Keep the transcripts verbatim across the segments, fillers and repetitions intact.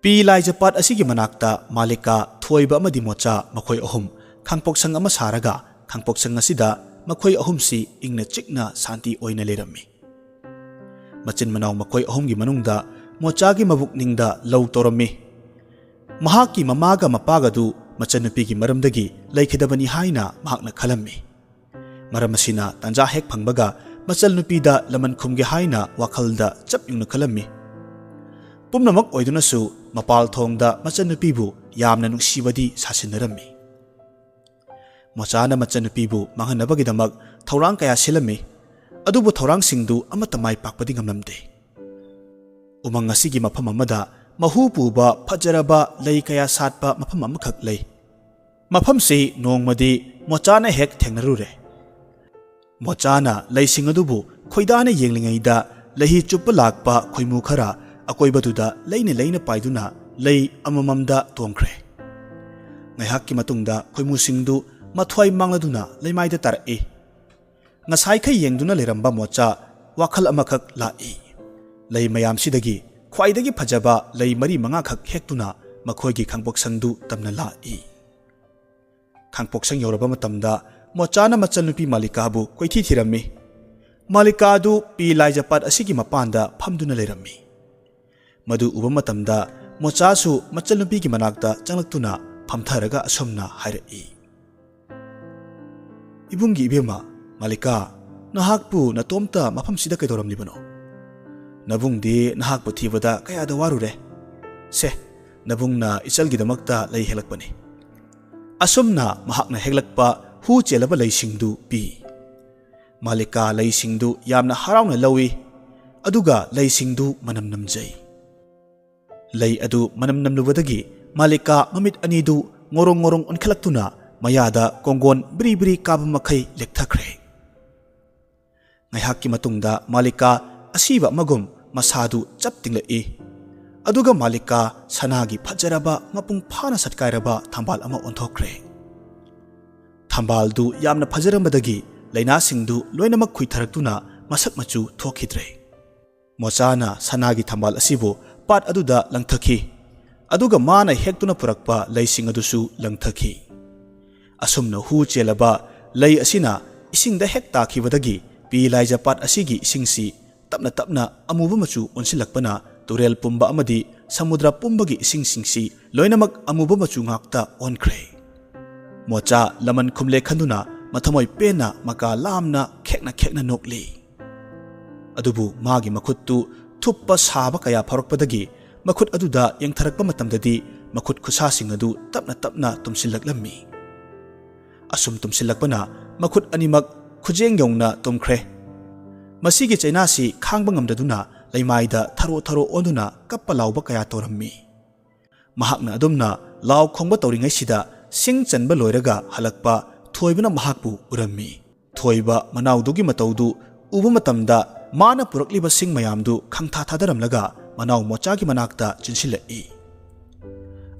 ꯄꯤ ꯂꯥꯏꯖ ꯄꯥꯠ ꯑꯁꯤꯒꯤ ꯃꯅꯥꯛꯇ ꯃꯥꯂꯤꯀꯥ, ꯊꯣꯏꯕ ꯑꯃꯗꯤ ꯃꯣꯆꯥ ꯃꯈꯣꯏ ꯑꯍꯨꯝ ꯈꯥꯡꯄꯣꯛꯁꯪ ꯑꯃ ꯁꯥꯔꯒ ꯈꯥꯡꯄꯣꯛꯁꯪ ꯑꯁꯤꯗ ꯃꯈꯣꯏ ꯑꯍꯨꯝꯁꯤ ꯏꯪꯅ ꯆꯤꯛꯅ ꯁꯥꯟꯇꯤ ꯑꯣꯏꯅ ꯂꯩꯔꯝꯃꯤ꯫ ꯃꯆꯤꯟ ꯃꯅꯥꯎ ꯃꯈꯣꯏ ꯑꯍꯨꯝꯒꯤ ꯃꯅꯨꯡꯗ ꯃꯣꯆꯥꯒꯤ ꯃꯕꯨꯛꯅꯤꯡꯗ ꯂꯧ ꯇꯧꯔꯝꯃꯤ꯫ ꯃꯍꯥꯛꯀꯤ ꯃꯃꯥꯒ ꯃꯄꯥꯒꯗꯨ ꯃꯆꯟꯅꯨꯄꯤꯒꯤ ꯃꯔꯝꯗꯒꯤ ꯂꯩꯈꯤꯗꯕꯅꯤ ꯍꯥꯏꯅ ꯃꯍꯥꯛꯅ ꯈꯜꯂꯝꯃꯤ꯫ ꯃꯔꯝ ꯑꯁꯤꯅ ꯇꯥꯟꯖꯥ ꯍꯦꯛ ꯐꯪꯕꯒ ꯃꯆꯜꯅꯨꯄꯤꯗ ꯂꯃꯟ ꯈꯨꯝꯒꯦ ꯍꯥꯏꯅ ꯋꯥꯈꯜꯗ ꯆꯞ ꯌꯨꯡꯅ ꯈꯜꯂꯝꯃꯤ꯫ ꯄꯨꯝꯅꯃꯛ ꯑꯣꯏꯗꯨꯅꯁꯨ ꯃꯄꯥꯜ ꯊꯣꯡꯗ ꯃꯆꯟꯅꯨꯄꯤꯕꯨ ꯌꯥꯝꯅ ꯅꯨꯡꯁꯤꯕꯗꯤ ꯁꯥꯁꯤꯟꯅꯔꯝꯃꯤ꯫ ꯃꯣꯆꯥꯅ ꯃꯆꯟꯅꯨꯄꯤꯕꯨ ꯃꯥꯡꯍꯟꯅꯕꯒꯤꯗꯃꯛ ꯊꯧꯔꯥꯡ ꯀꯌꯥ ꯁꯤꯜꯂꯝꯃꯤ꯫ ꯑꯗꯨꯕꯨ ꯊꯧꯔꯥꯡꯁꯤꯡꯗꯨ ꯑꯃꯠꯇ ꯃꯥꯏ ꯄꯥꯛꯄꯗꯤ ꯉꯝꯂꯝꯗꯦ꯫ ꯎꯃꯪ ꯑꯁꯤꯒꯤ ꯃꯐꯝ ꯑꯃꯗ ꯃꯍꯨ ꯄꯨꯕ ꯐꯖꯔꯕ ꯂꯩ ꯀꯌꯥ ꯁꯥꯠꯄ ꯃꯐꯝ ꯑꯃꯈꯛ ꯂꯩ꯫ ꯃꯐꯝꯁꯤ ꯅꯣꯡꯃꯗꯤ ꯃꯣꯆꯥꯅ ꯍꯦꯛ ꯊꯦꯡꯅꯔꯨꯔꯦ꯫ ꯃꯣꯆꯥꯅ ꯂꯩꯁꯤꯡ ꯑꯗꯨꯕꯨ ꯈꯣꯏꯗꯥꯅ ꯌꯦꯡꯂꯤꯉꯩꯗ ꯂꯩꯍꯤ ꯆꯨꯞꯄ ꯂꯥꯛꯄ ꯈꯣꯏꯃꯨ ꯈꯔ ꯑꯀꯣꯏꯕꯗꯨꯗ ꯂꯩꯅ ꯂꯩꯅ ꯄꯥꯏꯗꯨꯅ ꯂꯩ ꯑꯃꯃꯝꯗ ꯇꯣꯡꯈ꯭ꯔꯦ꯫ ꯉꯥꯏꯍꯥꯛꯀꯤ ꯃꯇꯨꯡꯗ ꯈꯣꯏꯃꯨꯁꯤꯡꯗꯨ ꯃꯊ꯭ꯋꯥꯏ ꯃꯥꯡꯂꯗꯨꯅ ꯂꯩꯃꯥꯏꯗ ꯇꯥꯔꯛꯏ꯫ ꯉꯁꯥꯏꯈꯩ ꯌꯦꯡꯗꯨꯅ ꯂꯩꯔꯝꯕ ꯃꯣꯆꯥ ꯋꯥꯈꯜ ꯑꯃꯈꯛ ꯂꯥꯛꯏ꯫ ꯂꯩ ꯃꯌꯥꯝꯁꯤꯗꯒꯤ ꯈ꯭ꯋꯥꯏꯗꯒꯤ ꯐꯖꯕ ꯂꯩ ꯃꯔꯤ ꯃꯉꯥꯈꯛ ꯍꯦꯛꯇꯨꯅ ꯃꯈꯣꯏꯒꯤ ꯈꯥꯡꯄꯣꯛꯁꯪꯗꯨ ꯇꯝꯅ ꯂꯥꯛꯏ꯫ ꯈꯥꯡꯄꯣꯛꯁꯪ ꯌꯧꯔꯕ ꯃꯇꯝꯗ ꯃꯣꯆꯥꯅ ꯃꯆꯟꯅꯨꯄꯤ ꯃꯥꯂꯤꯀꯥꯕꯨ ꯀꯣꯏꯊꯤ ꯊꯤꯔꯝꯃꯤ꯫ ꯃꯥꯂꯤꯀꯥ ꯑꯗꯨ ꯄꯤ ꯂꯥꯏꯖ ꯄꯥꯠ ꯑꯁꯤꯒꯤ ꯃꯄꯥꯟꯗ ꯐꯝꯗꯨꯅ ꯂꯩꯔꯝꯃꯤ꯫ ꯃꯗꯨ ꯎꯕ ꯃꯇꯝꯗ ꯃꯣꯆꯥꯁꯨ ꯃꯆꯟꯅꯨꯄꯤꯒꯤ ꯃꯅꯥꯛꯇ ꯆꯪꯂꯛꯇꯨꯅ ꯐꯝꯊꯔꯒ ꯑꯁꯨꯝꯅ ꯍꯥꯏꯔꯛꯏ, "ꯏꯕꯨꯡꯒꯤ ꯏꯕꯦꯝꯃ, ꯃꯥꯂꯤꯀꯥ, ꯅꯍꯥꯛꯄꯨ ꯅꯇꯣꯝꯇ ꯃꯐꯝꯁꯤꯗ ꯀꯩꯗꯧꯔꯝꯂꯤꯕꯅꯣ? ꯅꯕꯨꯡꯗꯤ ꯅꯍꯥꯛꯄꯨ ꯊꯤꯕꯗ ꯀꯌꯥꯗ ꯋꯥꯔꯨꯔꯦ꯫ ꯁꯦ, ꯅꯕꯨꯡꯅ ꯏꯆꯜꯒꯤꯗꯃꯛꯇ ꯂꯩ ꯍꯦꯛꯂꯛꯄꯅꯤ꯫" ꯑꯁꯨꯝꯅ ꯃꯍꯥꯛꯅ ꯍꯦꯛꯂꯛꯄ ꯍꯨ ꯆꯦꯜꯂꯕ ꯂꯩꯁꯤꯡꯗꯨ ꯄꯤ꯫ ꯃꯥꯂꯤꯀꯥ ꯂꯩꯁꯤꯡꯗꯨ ꯌꯥꯝꯅ ꯍꯔꯥꯎꯅ ꯂꯧꯏ, ꯑꯗꯨꯒ ꯂꯩꯁꯤꯡꯗꯨ ꯃꯅꯝ ꯅꯝꯖꯩ꯫ ꯂꯩ ꯑꯗꯨ ꯃꯅꯝ ꯅꯝꯂꯨꯕꯗꯒꯤ ꯃꯥꯂꯤꯀꯥ ꯃꯃꯤꯠ ꯑꯅꯤꯗꯨ ꯉꯣꯔꯣꯡ ꯉꯣꯔꯣꯡ ꯑꯣꯟꯈꯠꯂꯛꯇꯨꯅ ꯃꯌꯥꯗ ꯀꯣꯡꯒꯣꯟ ꯕ꯭ꯔꯤ ꯕ꯭ꯔꯤ ꯀꯥꯕ ꯃꯈꯩ ꯂꯦꯛꯊꯈ꯭ꯔꯦ꯫ ꯉꯥꯏꯍꯥꯛꯀꯤ ꯃꯇꯨꯡꯗ ꯃꯥꯂꯤꯀꯥ ꯑꯁꯤꯕ ꯑꯃꯒꯨꯝ ꯃꯁꯥꯗꯨ ꯆꯞ ꯇꯤꯡꯂꯛꯏ꯫ ꯑꯗꯨꯒ ꯃꯥꯂꯤꯀꯥ ꯁꯅꯥꯒꯤ ꯐꯖꯔꯕ ꯃꯄꯨꯡ ꯐꯥꯅ ꯁꯠꯀꯥꯏꯔꯕ ꯊꯝꯕꯥꯜ ꯑꯃ ꯑꯣꯟꯊꯣꯛꯈ꯭ꯔꯦ꯫ ꯊꯝꯕꯥꯜꯗꯨ ꯌꯥꯝꯅ ꯐꯖꯔꯝꯕꯗꯒꯤ ꯂꯩꯅꯥꯁꯤꯡꯗꯨ ꯂꯣꯏꯅꯃꯛ ꯈꯨꯏꯊꯔꯛꯇꯨꯅ ꯃꯁꯛ ꯃꯆꯨ ꯊꯣꯛꯈꯤꯗ꯭ꯔꯦ꯫ ꯃꯣꯆꯥꯅ ꯁꯅꯥꯒꯤ ꯊꯝꯕꯥꯜ ꯑꯁꯤꯕꯨ ꯄꯥꯠ ꯑꯗꯨꯗ ꯂꯪꯊꯈꯤ꯫ ꯑꯗꯨꯒ ꯃꯥꯅ ꯍꯦꯛꯇꯨꯅ ꯄꯨꯔꯛꯄ ꯂꯩꯁꯤꯡ ꯑꯗꯨꯁꯨ ꯂꯪꯊꯈꯤ꯫ ꯑꯁꯨꯝꯅ ꯍꯨ ꯆꯦꯜꯂꯕ ꯂꯩ ꯑꯁꯤꯅ ꯏꯁꯤꯡꯗ ꯍꯦꯛ ꯇꯥꯈꯤꯕꯗꯒꯤ ꯄꯤ ꯂꯥꯏꯖ ꯄꯥꯠ ꯑꯁꯤꯒꯤ ꯏꯁꯤꯡꯁꯤ ꯇꯞꯅ ꯇꯞꯅ ꯑꯃꯨꯕ ꯃꯆꯨ ꯑꯣꯟꯁꯤꯜꯂꯛꯄꯅ ꯇꯨꯔꯦꯜ ꯄꯨꯝꯕ ꯑꯃꯗꯤ ꯁꯃꯨꯗ꯭ꯔ ꯄꯨꯝꯕꯒꯤ ꯏꯁꯤꯡꯁꯤꯡꯁꯤ ꯂꯣꯏꯅꯃꯛ ꯑꯃꯨꯕ ꯃꯆꯨ ꯉꯥꯛꯇ ꯑꯣꯟꯈ꯭ꯔꯦ꯫ ꯃꯣꯆꯥ ꯂꯃꯟ ꯈꯨꯝꯂꯦ ꯈꯟꯗꯨꯅ ꯃꯊꯃꯣꯏ ꯄꯦꯟꯅ ꯃꯀꯥ ꯂꯥꯝꯅ ꯈꯦꯛꯅ ꯈꯦꯛꯅ ꯅꯣꯛꯂꯤ꯫ ꯑꯗꯨꯕꯨ ꯃꯥꯒꯤ ꯃꯈꯨꯠꯇꯨ ꯊꯨꯞꯄ ꯁꯥꯕ ꯀꯌꯥ ꯐꯥꯎꯔꯛꯄꯗꯒꯤ ꯃꯈꯨꯠ ꯑꯗꯨꯗ ꯌꯦꯡꯊꯔꯛꯄ ꯃꯇꯝꯗꯗꯤ ꯃꯈꯨꯠ ꯈꯨꯠꯁꯥꯁꯤꯡ ꯑꯗꯨ ꯇꯞꯅ ꯇꯞꯅ ꯇꯨꯝꯁꯤꯜꯂꯛꯂꯝꯃꯤ꯫ ꯑꯁꯨꯝ ꯇꯨꯝꯁꯤꯜꯂꯛꯄꯅ ꯃꯈꯨꯠ ꯑꯅꯤꯃꯛ ꯈꯨꯖꯦꯡ ꯌꯧꯅ ꯇꯨꯝꯈ꯭ꯔꯦ꯫ ꯃꯁꯤꯒꯤ ꯆꯩꯅꯥꯁꯤ ꯈꯥꯡꯕ ꯉꯝꯗꯗꯨꯅ ꯂꯩꯃꯥꯏꯗ ꯊꯔꯣ ꯊꯔꯣ ꯑꯣꯟꯗꯨꯅ ꯀꯞꯄ ꯂꯥꯎꯕ ꯀꯌꯥ ꯇꯧꯔꯝꯃꯤ꯫ ꯃꯍꯥꯛꯅ ꯑꯗꯨꯝꯅ ꯂꯥꯎ ꯈꯣꯡꯕ ꯇꯧꯔꯤꯉꯩꯁꯤꯗ ꯁꯤꯡ ꯆꯟꯕ ꯂꯣꯏꯔꯒ ꯍꯜꯂꯛꯄ ꯊꯣꯏꯕꯅ ꯃꯍꯥꯛꯄꯨ ꯎꯔꯝꯃꯤ꯫ ꯊꯣꯏꯕ ꯃꯅꯥꯎꯗꯨꯒꯤ ꯃꯇꯧꯗꯨ ꯎꯕ ꯃꯇꯝꯗ ꯃꯥꯅ ꯄꯨꯔꯛꯂꯤꯕ ꯁꯤꯡ ꯃꯌꯥꯝꯗꯨ ꯈꯪꯊꯥ ꯊꯥꯗꯔꯝꯂꯒ ꯃꯅꯥꯎ ꯃꯣꯆꯥꯒꯤ ꯃꯅꯥꯛꯇ ꯆꯤꯟꯁꯤꯜꯂꯛꯏ꯫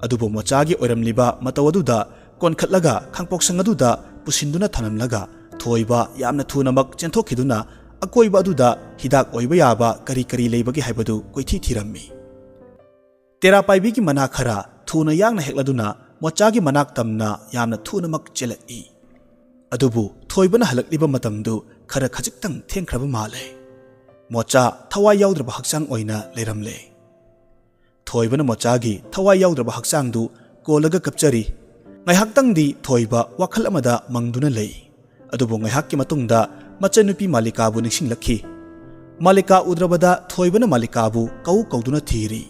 ꯑꯗꯨꯕꯨ ꯃꯣꯆꯥꯒꯤ ꯑꯣꯏꯔꯝꯂꯤꯕ ꯃꯇꯧ ꯑꯗꯨꯗ ꯀꯣꯟꯈꯠꯂꯒ ꯈꯥꯡꯄꯣꯛꯁꯪ ꯑꯗꯨꯗ ꯄꯨꯁꯤꯟꯗꯨꯅ ꯊꯝꯂꯝꯂꯒ ꯊꯣꯏꯕ ꯌꯥꯝꯅ ꯊꯨꯅꯃꯛ ꯆꯦꯟꯊꯣꯛꯈꯤꯗꯨꯅ ꯑꯀꯣꯏꯕ ꯑꯗꯨꯗ ꯍꯤꯗꯥꯛ ꯑꯣꯏꯕ ꯌꯥꯕ ꯀꯔꯤ ꯀꯔꯤ ꯂꯩꯕꯒꯦ ꯍꯥꯏꯕꯗꯨ ꯀꯣꯏꯊꯤ ꯊꯤꯔꯝꯃꯤ꯫ ꯇꯦꯔꯥ ꯄꯥꯏꯕꯤꯒꯤ ꯃꯅꯥ ꯈꯔ ꯊꯨꯅ ꯌꯥꯡꯅ ꯍꯦꯛꯂꯗꯨꯅ ꯃꯣꯆꯥꯒꯤ ꯃꯅꯥꯛ ꯇꯝꯅ ꯌꯥꯝꯅ ꯊꯨꯅꯃꯛ ꯆꯦꯜꯂꯛꯏ꯫ ꯑꯗꯨꯕꯨ ꯊꯣꯏꯕꯅ ꯍꯜꯂꯛꯂꯤꯕ ꯃꯇꯝꯗꯨ ꯈꯔ ꯈꯖꯤꯛꯇꯪ ꯊꯦꯡꯈ꯭ꯔꯕ ꯃꯥꯜꯂꯦ꯫ ꯃꯣꯆꯥ ꯊꯋꯥꯏ ꯌꯥꯎꯗ꯭ꯔꯕ ꯍꯛꯆꯥꯡ ꯑꯣꯏꯅ ꯂꯩꯔꯝꯂꯦ꯫ ꯊꯣꯏꯕꯅ ꯃꯣꯆꯥꯒꯤ ꯊꯋꯥꯏ ꯌꯥꯎꯗ꯭ꯔꯕ ꯍꯛꯆꯥꯡꯗꯨ ꯀꯣꯜꯂꯒ ꯀꯞꯆꯔꯤ꯫ ꯉꯥꯏꯍꯥꯛꯇꯪꯗꯤ ꯊꯣꯏꯕ ꯋꯥꯈꯜ ꯑꯃꯗ ꯃꯪꯗꯨꯅ ꯂꯩ꯫ ꯑꯗꯨꯕꯨ ꯉꯥꯏꯍꯥꯛꯀꯤ ꯃꯇꯨꯡꯗ ꯃꯆꯟꯅꯨꯄꯤ ꯃꯥꯂꯤꯀꯥꯕꯨ ꯅꯤꯡꯁꯤꯡꯂꯛꯈꯤ꯫ ꯃꯥꯂꯤꯀꯥ ꯎꯗ꯭ꯔꯕꯗ ꯊꯣꯏꯕꯅ ꯃꯥꯂꯤꯀꯥꯕꯨ ꯀꯧ ꯀꯧꯗꯨꯅ ꯊꯤꯔꯤ꯫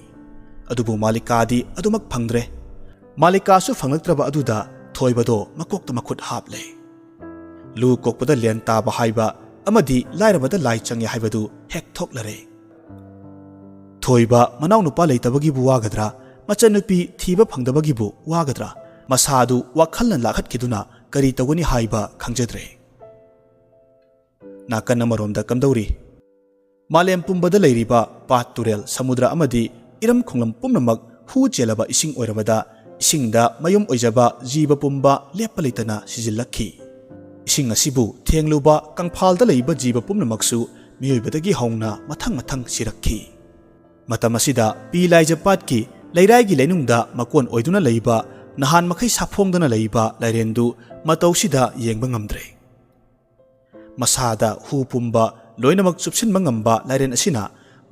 ꯑꯗꯨꯕꯨ ꯃꯥꯂꯤꯀꯥꯗꯤ ꯑꯗꯨꯃꯛ ꯐꯪꯗ꯭ꯔꯦ꯫ ꯃꯥꯂꯤꯀꯥꯁꯨ ꯐꯪꯂꯛꯇ꯭ꯔꯕ ꯑꯗꯨꯗ ꯊꯣꯏꯕꯗꯣ ꯃꯀꯣꯛꯇ ꯃꯈꯨꯠ ꯍꯥꯞꯂꯦ꯫ ꯂꯨ ꯀꯣꯛꯄꯗ ꯂꯦꯟ ꯇꯥꯕ ꯍꯥꯏꯕ ꯑꯃꯗꯤ ꯂꯥꯏꯔꯕꯗ ꯂꯥꯏ ꯆꯪꯉꯦ ꯍꯥꯏꯕꯗꯨ ꯍꯦꯛ ꯊꯣꯛꯂꯔꯦ꯫ ꯊꯣꯏꯕ ꯃꯅꯥꯎꯅꯨꯄꯥ ꯂꯩꯇꯕꯒꯤꯕꯨ ꯋꯥꯒꯗ꯭ꯔꯥ, ꯃꯆꯟꯅꯨꯄꯤ ꯊꯤꯕ ꯐꯪꯗꯕꯒꯤꯕꯨ ꯋꯥꯒꯗ꯭ꯔꯥ, ꯃꯁꯥꯗꯨ ꯋꯥꯈꯜꯅ ꯂꯥꯛꯍꯠꯈꯤꯗꯨꯅ ꯀꯔꯤ ꯇꯧꯒꯅꯤ ꯍꯥꯏꯕ ꯈꯪꯖꯗ꯭ꯔꯦ꯫ ꯅꯥꯀꯟ ꯑꯃꯔꯣꯝꯗ ꯀꯝꯗꯧꯔꯤ? ꯃꯥꯂꯦꯝ ꯄꯨꯝꯕꯗ ꯂꯩꯔꯤꯕ ꯄꯥꯠ ꯇꯨꯔꯦꯜ ꯁꯃꯨꯗ꯭ꯔ ꯑꯃꯗꯤ ꯏꯔꯝ ꯈꯣꯡꯂꯝ ꯄꯨꯝꯅꯃꯛ ꯍꯨ ꯆꯦꯜꯂꯕ ꯏꯁꯤꯡ ꯑꯣꯏꯔꯕꯗ ꯏꯁꯤꯡꯗ ꯃꯌꯨꯝ ꯑꯣꯏꯖꯕ ꯖꯤꯕ ꯄꯨꯝꯕ ꯂꯦꯞꯄ ꯂꯩꯇꯅ ꯁꯤꯖꯤꯜꯂꯛꯈꯤ꯫ ꯏꯁꯤꯡ ꯑꯁꯤꯕꯨ ꯊꯦꯡꯂꯨꯕ ꯀꯪꯐꯥꯜꯗ ꯂꯩꯕ ꯖꯤꯕ ꯄꯨꯝꯅꯃꯛꯁꯨ ꯃꯤꯑꯣꯏꯕꯗꯒꯤ ꯍꯧꯅ ꯃꯊꯪ ꯃꯊꯪ ꯁꯤꯔꯛꯈꯤ꯫ ꯃꯇꯝ ꯑꯁꯤꯗ ꯄꯤ ꯂꯥꯏꯖ ꯄꯥꯠꯀꯤ ꯂꯩꯔꯥꯏꯒꯤ ꯂꯩꯅꯨꯡꯗ ꯃꯀꯣꯟ ꯑꯣꯏꯗꯨꯅ ꯂꯩꯕ, ꯅꯍꯥꯟ ꯃꯈꯩ ꯁꯥꯐꯣꯡꯗꯅ ꯂꯩꯕ ꯂꯥꯏꯔꯦꯟꯗꯨ ꯃꯇꯧꯁꯤꯗ ꯌꯦꯡꯕ ꯉꯝꯗ꯭ꯔꯦ꯫ ꯃꯁꯥꯗ ꯍꯨ ꯄꯨꯝꯕ ꯂꯣꯏꯅꯃꯛ ꯆꯨꯞꯁꯤꯟꯕ ꯉꯝꯕ ꯂꯥꯏꯔꯦꯟ ꯑꯁꯤꯅ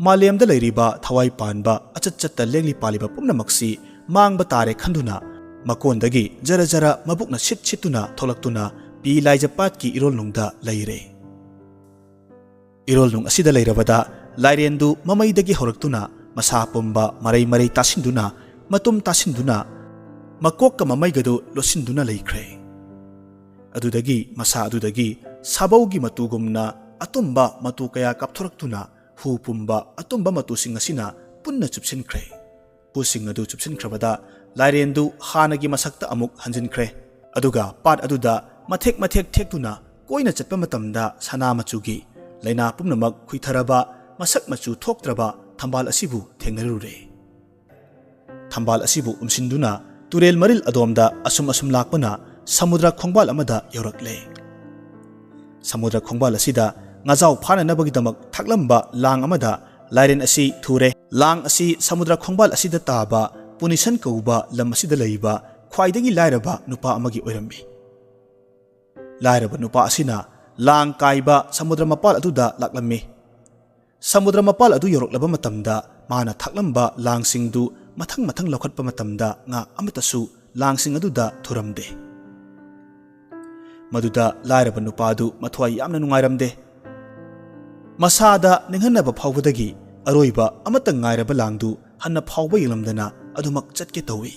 ꯃꯥꯂꯦꯝꯗ ꯂꯩꯔꯤꯕ ꯊꯋꯥꯏ ꯄꯥꯟꯕ, ꯑꯆꯠ ꯆꯠꯇ ꯂꯦꯡꯂꯤ ꯄꯥꯜꯂꯤꯕ ꯄꯨꯝꯅꯃꯛꯁꯤ ꯃꯥꯡꯕ ꯇꯥꯔꯦ ꯈꯟꯗꯨꯅ, ꯃꯀꯣꯟꯗꯒꯤ ꯖꯔ ꯖꯔ ꯃꯕꯨꯛꯅ ꯁꯤꯠ ꯁꯤꯠꯇꯨꯅ ꯊꯣꯛꯂꯛꯇꯨꯅ ꯄꯤ ꯂꯥꯏꯖ ꯄꯥꯠꯀꯤ ꯏꯔꯣꯜꯅꯨꯡꯗ ꯂꯩꯔꯦ꯫ ꯏꯔꯣꯜꯅꯨꯡ ꯑꯁꯤꯗ ꯂꯩꯔꯕꯗ ꯂꯥꯏꯔꯦꯟꯗꯨ ꯃꯃꯩꯗꯒꯤ ꯍꯧꯔꯛꯇꯨꯅ ꯃꯁꯥ ꯄꯨꯝꯕ ꯃꯔꯩ ꯃꯔꯩ ꯇꯥꯁꯤꯟꯗꯨꯅ, ꯃꯇꯨꯝ ꯇꯥꯁꯤꯟꯗꯨꯅ, ꯃꯀꯣꯛꯀ ꯃꯃꯩꯒꯗꯨ ꯂꯣꯠꯁꯤꯟꯗꯨꯅ ꯂꯩꯈ꯭ꯔꯦ꯫ ꯑꯗꯨꯗꯒꯤ ꯃꯁꯥ ꯑꯗꯨꯗꯒꯤ ꯁꯥꯕꯧꯒꯤ ꯃꯇꯨꯒꯨꯝꯅ ꯑꯇꯨꯝꯕ ꯃꯇꯨ ꯀꯌꯥ ꯀꯥꯞꯊꯣꯔꯛꯇꯨꯅ ꯍꯨ ꯄꯨꯝꯕ ꯑꯇꯨꯝꯕ ꯃꯇꯨꯁꯤꯡ ꯑꯁꯤꯅ ꯄꯨꯟꯅ ꯆꯨꯞꯁꯤꯟꯈ꯭ꯔꯦ꯫ ꯍꯨꯁꯤꯡ ꯑꯗꯨ ꯆꯨꯞꯁꯤꯟꯈ꯭ꯔꯕꯗ ꯂꯥꯏꯔꯦꯟꯗꯨ ꯍꯥꯟꯅꯒꯤ ꯃꯁꯛꯇ ꯑꯃꯨꯛ ꯍꯟꯖꯤꯟꯈ꯭ꯔꯦ꯫ ꯑꯗꯨꯒ ꯄꯥꯠ ꯑꯗꯨꯗ ꯃꯊꯦꯛ ꯃꯊꯦꯛ ꯊꯦꯛꯇꯨꯅ ꯀꯣꯏꯅ ꯆꯠꯄ ꯃꯇꯝꯗ ꯁꯅꯥ ꯃꯆꯨꯒꯤ, ꯂꯥꯏꯅꯥ ꯄꯨꯝꯅꯃꯛ ꯈꯨꯏꯊꯔꯕ, ꯃꯁꯛ ꯃꯆꯨ ꯊꯣꯛꯇ꯭ꯔꯕ ꯊꯝꯕꯥꯜ ꯑꯁꯤꯕꯨ ꯊꯦꯡꯅꯔꯨꯔꯦ꯫ ꯊꯝꯕꯥꯜ ꯑꯁꯤꯕꯨ ꯎꯝꯁꯤꯟꯗꯨꯅ ꯇꯨꯔꯦꯜ ꯃꯔꯤꯜ ꯑꯗꯣꯝꯗ ꯑꯁꯨꯝ ꯑꯁꯨꯝ ꯂꯥꯛꯄꯅ ꯁꯃꯨꯗ꯭ꯔ ꯈꯣꯡꯕꯥꯜ ꯑꯃꯗ ꯌꯧꯔꯛꯂꯦ꯫ ꯁꯃꯨꯗ꯭ꯔ ꯈꯣꯡꯕꯥꯜ ꯑꯁꯤꯗ ꯉꯥꯖꯥꯎ ꯐꯥꯅꯅꯕꯒꯤꯗꯃꯛ ꯊꯥꯛꯂꯝꯕ ꯂꯥꯡ ꯑꯃꯗ ꯂꯥꯏꯔꯦꯟ ꯑꯁꯤ ꯊꯨꯔꯦ꯫ ꯂꯥꯡ ꯑꯁꯤ ꯁꯃꯨꯗ꯭ꯔ ꯈꯣꯡꯕꯥꯜ ꯑꯁꯤꯗ ꯇꯥꯕ ꯄꯨꯅꯤꯁꯟ ꯀꯧꯕ ꯂꯝ ꯑꯁꯤꯗ ꯂꯩꯕ ꯈ꯭ꯋꯥꯏꯗꯒꯤ ꯂꯥꯏꯔꯕ ꯅꯨꯄꯥ ꯑꯃꯒꯤ ꯑꯣꯏꯔꯝꯃꯤ꯫ ꯂꯥꯏꯔꯕ ꯅꯨꯄꯥ ꯑꯁꯤꯅ ꯂꯥꯡ ꯀꯥꯏꯕ ꯁꯃꯨꯗ꯭ꯔ ꯃꯄꯥꯜ ꯑꯗꯨꯗ ꯂꯥꯛꯂꯝꯃꯤ꯫ ꯁꯃꯨꯗ꯭ꯔ ꯃꯄꯥꯜ ꯑꯗꯨ ꯌꯧꯔꯛꯂꯕ ꯃꯇꯝꯗ ꯃꯥꯅ ꯊꯥꯛꯂꯝꯕ ꯂꯥꯡꯁꯤꯡꯗꯨ ꯃꯊꯪ ꯃꯊꯪ ꯂꯧꯈꯠꯄ ꯃꯇꯝꯗ ꯉꯥ ꯑꯃꯠꯇꯁꯨ ꯂꯥꯡꯁꯤꯡ ꯑꯗꯨꯗ ꯊꯨꯔꯝꯗꯦ꯫ ꯃꯗꯨꯗ ꯂꯥꯏꯔꯕ ꯅꯨꯄꯥ ꯑꯗꯨ ꯃꯊ꯭ꯋꯥꯏ ꯌꯥꯝꯅ ꯅꯨꯡꯉꯥꯏꯔꯝꯗꯦ꯫ ꯃꯁꯥꯗ ꯅꯤꯡꯍꯟꯅꯕ ꯐꯥꯎꯕꯗꯒꯤ ꯑꯔꯣꯏꯕ ꯑꯃꯠꯇ ꯉꯥꯏꯔꯕ ꯂꯥꯡꯗꯨ ꯍꯟꯅ ꯐꯥꯎꯕ ꯌꯦꯡꯂꯝꯗꯅ ꯑꯗꯨꯃꯛ ꯆꯠꯀꯦ ꯇꯧꯏ꯫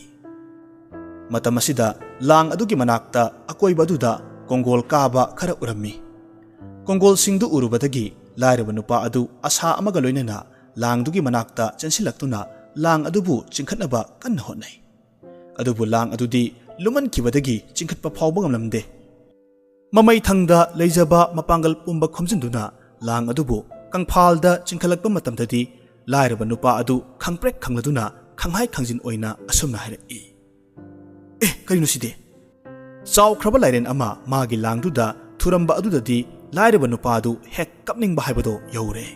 ꯃꯇꯝ ꯑꯁꯤꯗ ꯂꯥꯡ ꯑꯗꯨꯒꯤ ꯃꯅꯥꯛꯇ ꯑꯀꯣꯏꯕ ꯑꯗꯨꯗ ꯀꯣꯡꯒꯣꯜ ꯀꯥꯕ ꯈꯔ ꯎꯔꯝꯃꯤ꯫ ꯀꯣꯡꯒꯣꯜꯁꯤꯡꯗꯨ ꯎꯔꯨꯕꯗꯒꯤ ꯂꯥꯏꯔꯕ ꯅꯨꯄꯥ ꯑꯗꯨ ꯑꯁꯥ ꯑꯃꯒ ꯂꯣꯏꯅꯅ ꯂꯥꯡꯗꯨꯒꯤ ꯃꯅꯥꯛꯇ ꯆꯦꯟꯁꯤꯜꯂꯛꯇꯨꯅ ꯂꯥꯡ ꯑꯗꯨꯕꯨ ꯆꯤꯡꯈꯠꯅꯕ ꯀꯟꯅ ꯍꯣꯠꯅꯩ꯫ ꯑꯗꯨꯕꯨ ꯂꯥꯡ ꯑꯗꯨꯗꯤ ꯂꯨꯝꯃꯟꯈꯤꯕꯗꯒꯤ ꯆꯤꯡꯈꯠꯄ ꯐꯥꯎꯕ ꯉꯝꯂꯝꯗꯦ꯫ ꯃꯃꯩ ꯊꯪꯗ ꯂꯩꯖꯕ ꯃꯄꯥꯡꯒꯜ ꯄꯨꯝꯕ ꯈꯣꯝꯖꯤꯟꯗꯨꯅ ꯂꯥꯡ ꯑꯗꯨꯕꯨ ꯀꯪꯐꯥꯜꯗ ꯆꯤꯡꯈꯠꯂꯛꯄ ꯃꯇꯝꯗꯗꯤ ꯂꯥꯏꯔꯕ ꯅꯨꯄꯥ ꯑꯗꯨ ꯈꯪꯄ꯭ꯔꯦꯛ ꯈꯪꯂꯗꯨꯅ ꯈꯪꯍꯥꯏ ꯈꯪꯖꯤꯟ ꯑꯣꯏꯅ ꯑꯁꯨꯝꯅ ꯍꯥꯏꯔꯛꯏ, "ꯑꯦ, ꯀꯔꯤꯅꯣ ꯁꯤꯗꯤ?" ꯆꯥꯎꯈ꯭ꯔꯕ ꯂꯥꯏꯔꯦꯟ ꯑꯃ ꯃꯥꯒꯤ ꯂꯥꯡꯗꯨꯗ ꯊꯨꯔꯝꯕ ꯑꯗꯨꯗꯗꯤ ꯂꯥꯏꯔꯕ ꯅꯨꯄꯥ ꯑꯗꯨ ꯍꯦꯛ ꯀꯞꯅꯤꯡꯕ ꯍꯥꯏꯕꯗꯣ ꯌꯧꯔꯦ꯫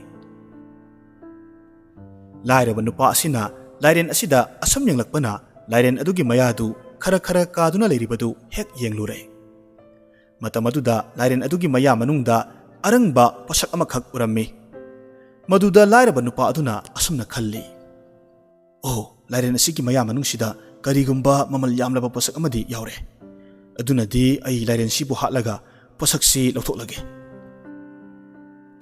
ꯂꯥꯏꯔꯕ ꯅꯨꯄꯥ ꯑꯁꯤꯅ ꯂꯥꯏꯔꯦꯟ ꯑꯁꯤꯗ ꯑꯁꯨꯝ ꯌꯦꯡꯂꯛꯄꯅ ꯂꯥꯏꯔꯦꯟ ꯑꯗꯨꯒꯤ ꯃꯌꯥꯗꯨ ꯈꯔ ꯈꯔ ꯀꯥꯗꯨꯅ ꯂꯩꯔꯤꯕꯗꯨ ꯍꯦꯛ ꯌꯦꯡꯂꯨꯔꯦ꯫ ꯃꯇꯝ ꯑꯗꯨꯗ ꯂꯥꯏꯔꯦꯟ ꯑꯗꯨꯒꯤ ꯃꯌꯥ ꯃꯅꯨꯡꯗ ꯑꯔꯪꯕ ꯄꯣꯠꯁꯛ ꯑꯃꯈꯛ ꯎꯔꯝꯃꯤ꯫ ꯃꯗꯨꯗ ꯂꯥꯏꯔꯕ ꯅꯨꯄꯥ ꯑꯗꯨꯅ ꯑꯁꯨꯝꯅ ꯈꯜꯂꯤ, "ꯑꯣ, ꯂꯥꯏꯔꯦꯟ ꯑꯁꯤꯒꯤ ꯃꯌꯥ ꯃꯅꯨꯡꯁꯤꯗ ꯀꯔꯤꯒꯨꯝꯕ ꯃꯃꯜ ꯌꯥꯝꯂꯕ ꯄꯣꯠꯁꯛ ꯑꯃꯗꯤ ꯌꯥꯎꯔꯦ꯫ ꯑꯗꯨꯅꯗꯤ ꯑꯩ ꯂꯥꯏꯔꯦꯟꯁꯤꯕꯨ ꯍꯥꯠꯂꯒ ꯄꯣꯠꯁꯛꯁꯤ ꯂꯧꯊꯣꯛꯂꯒꯦ"꯫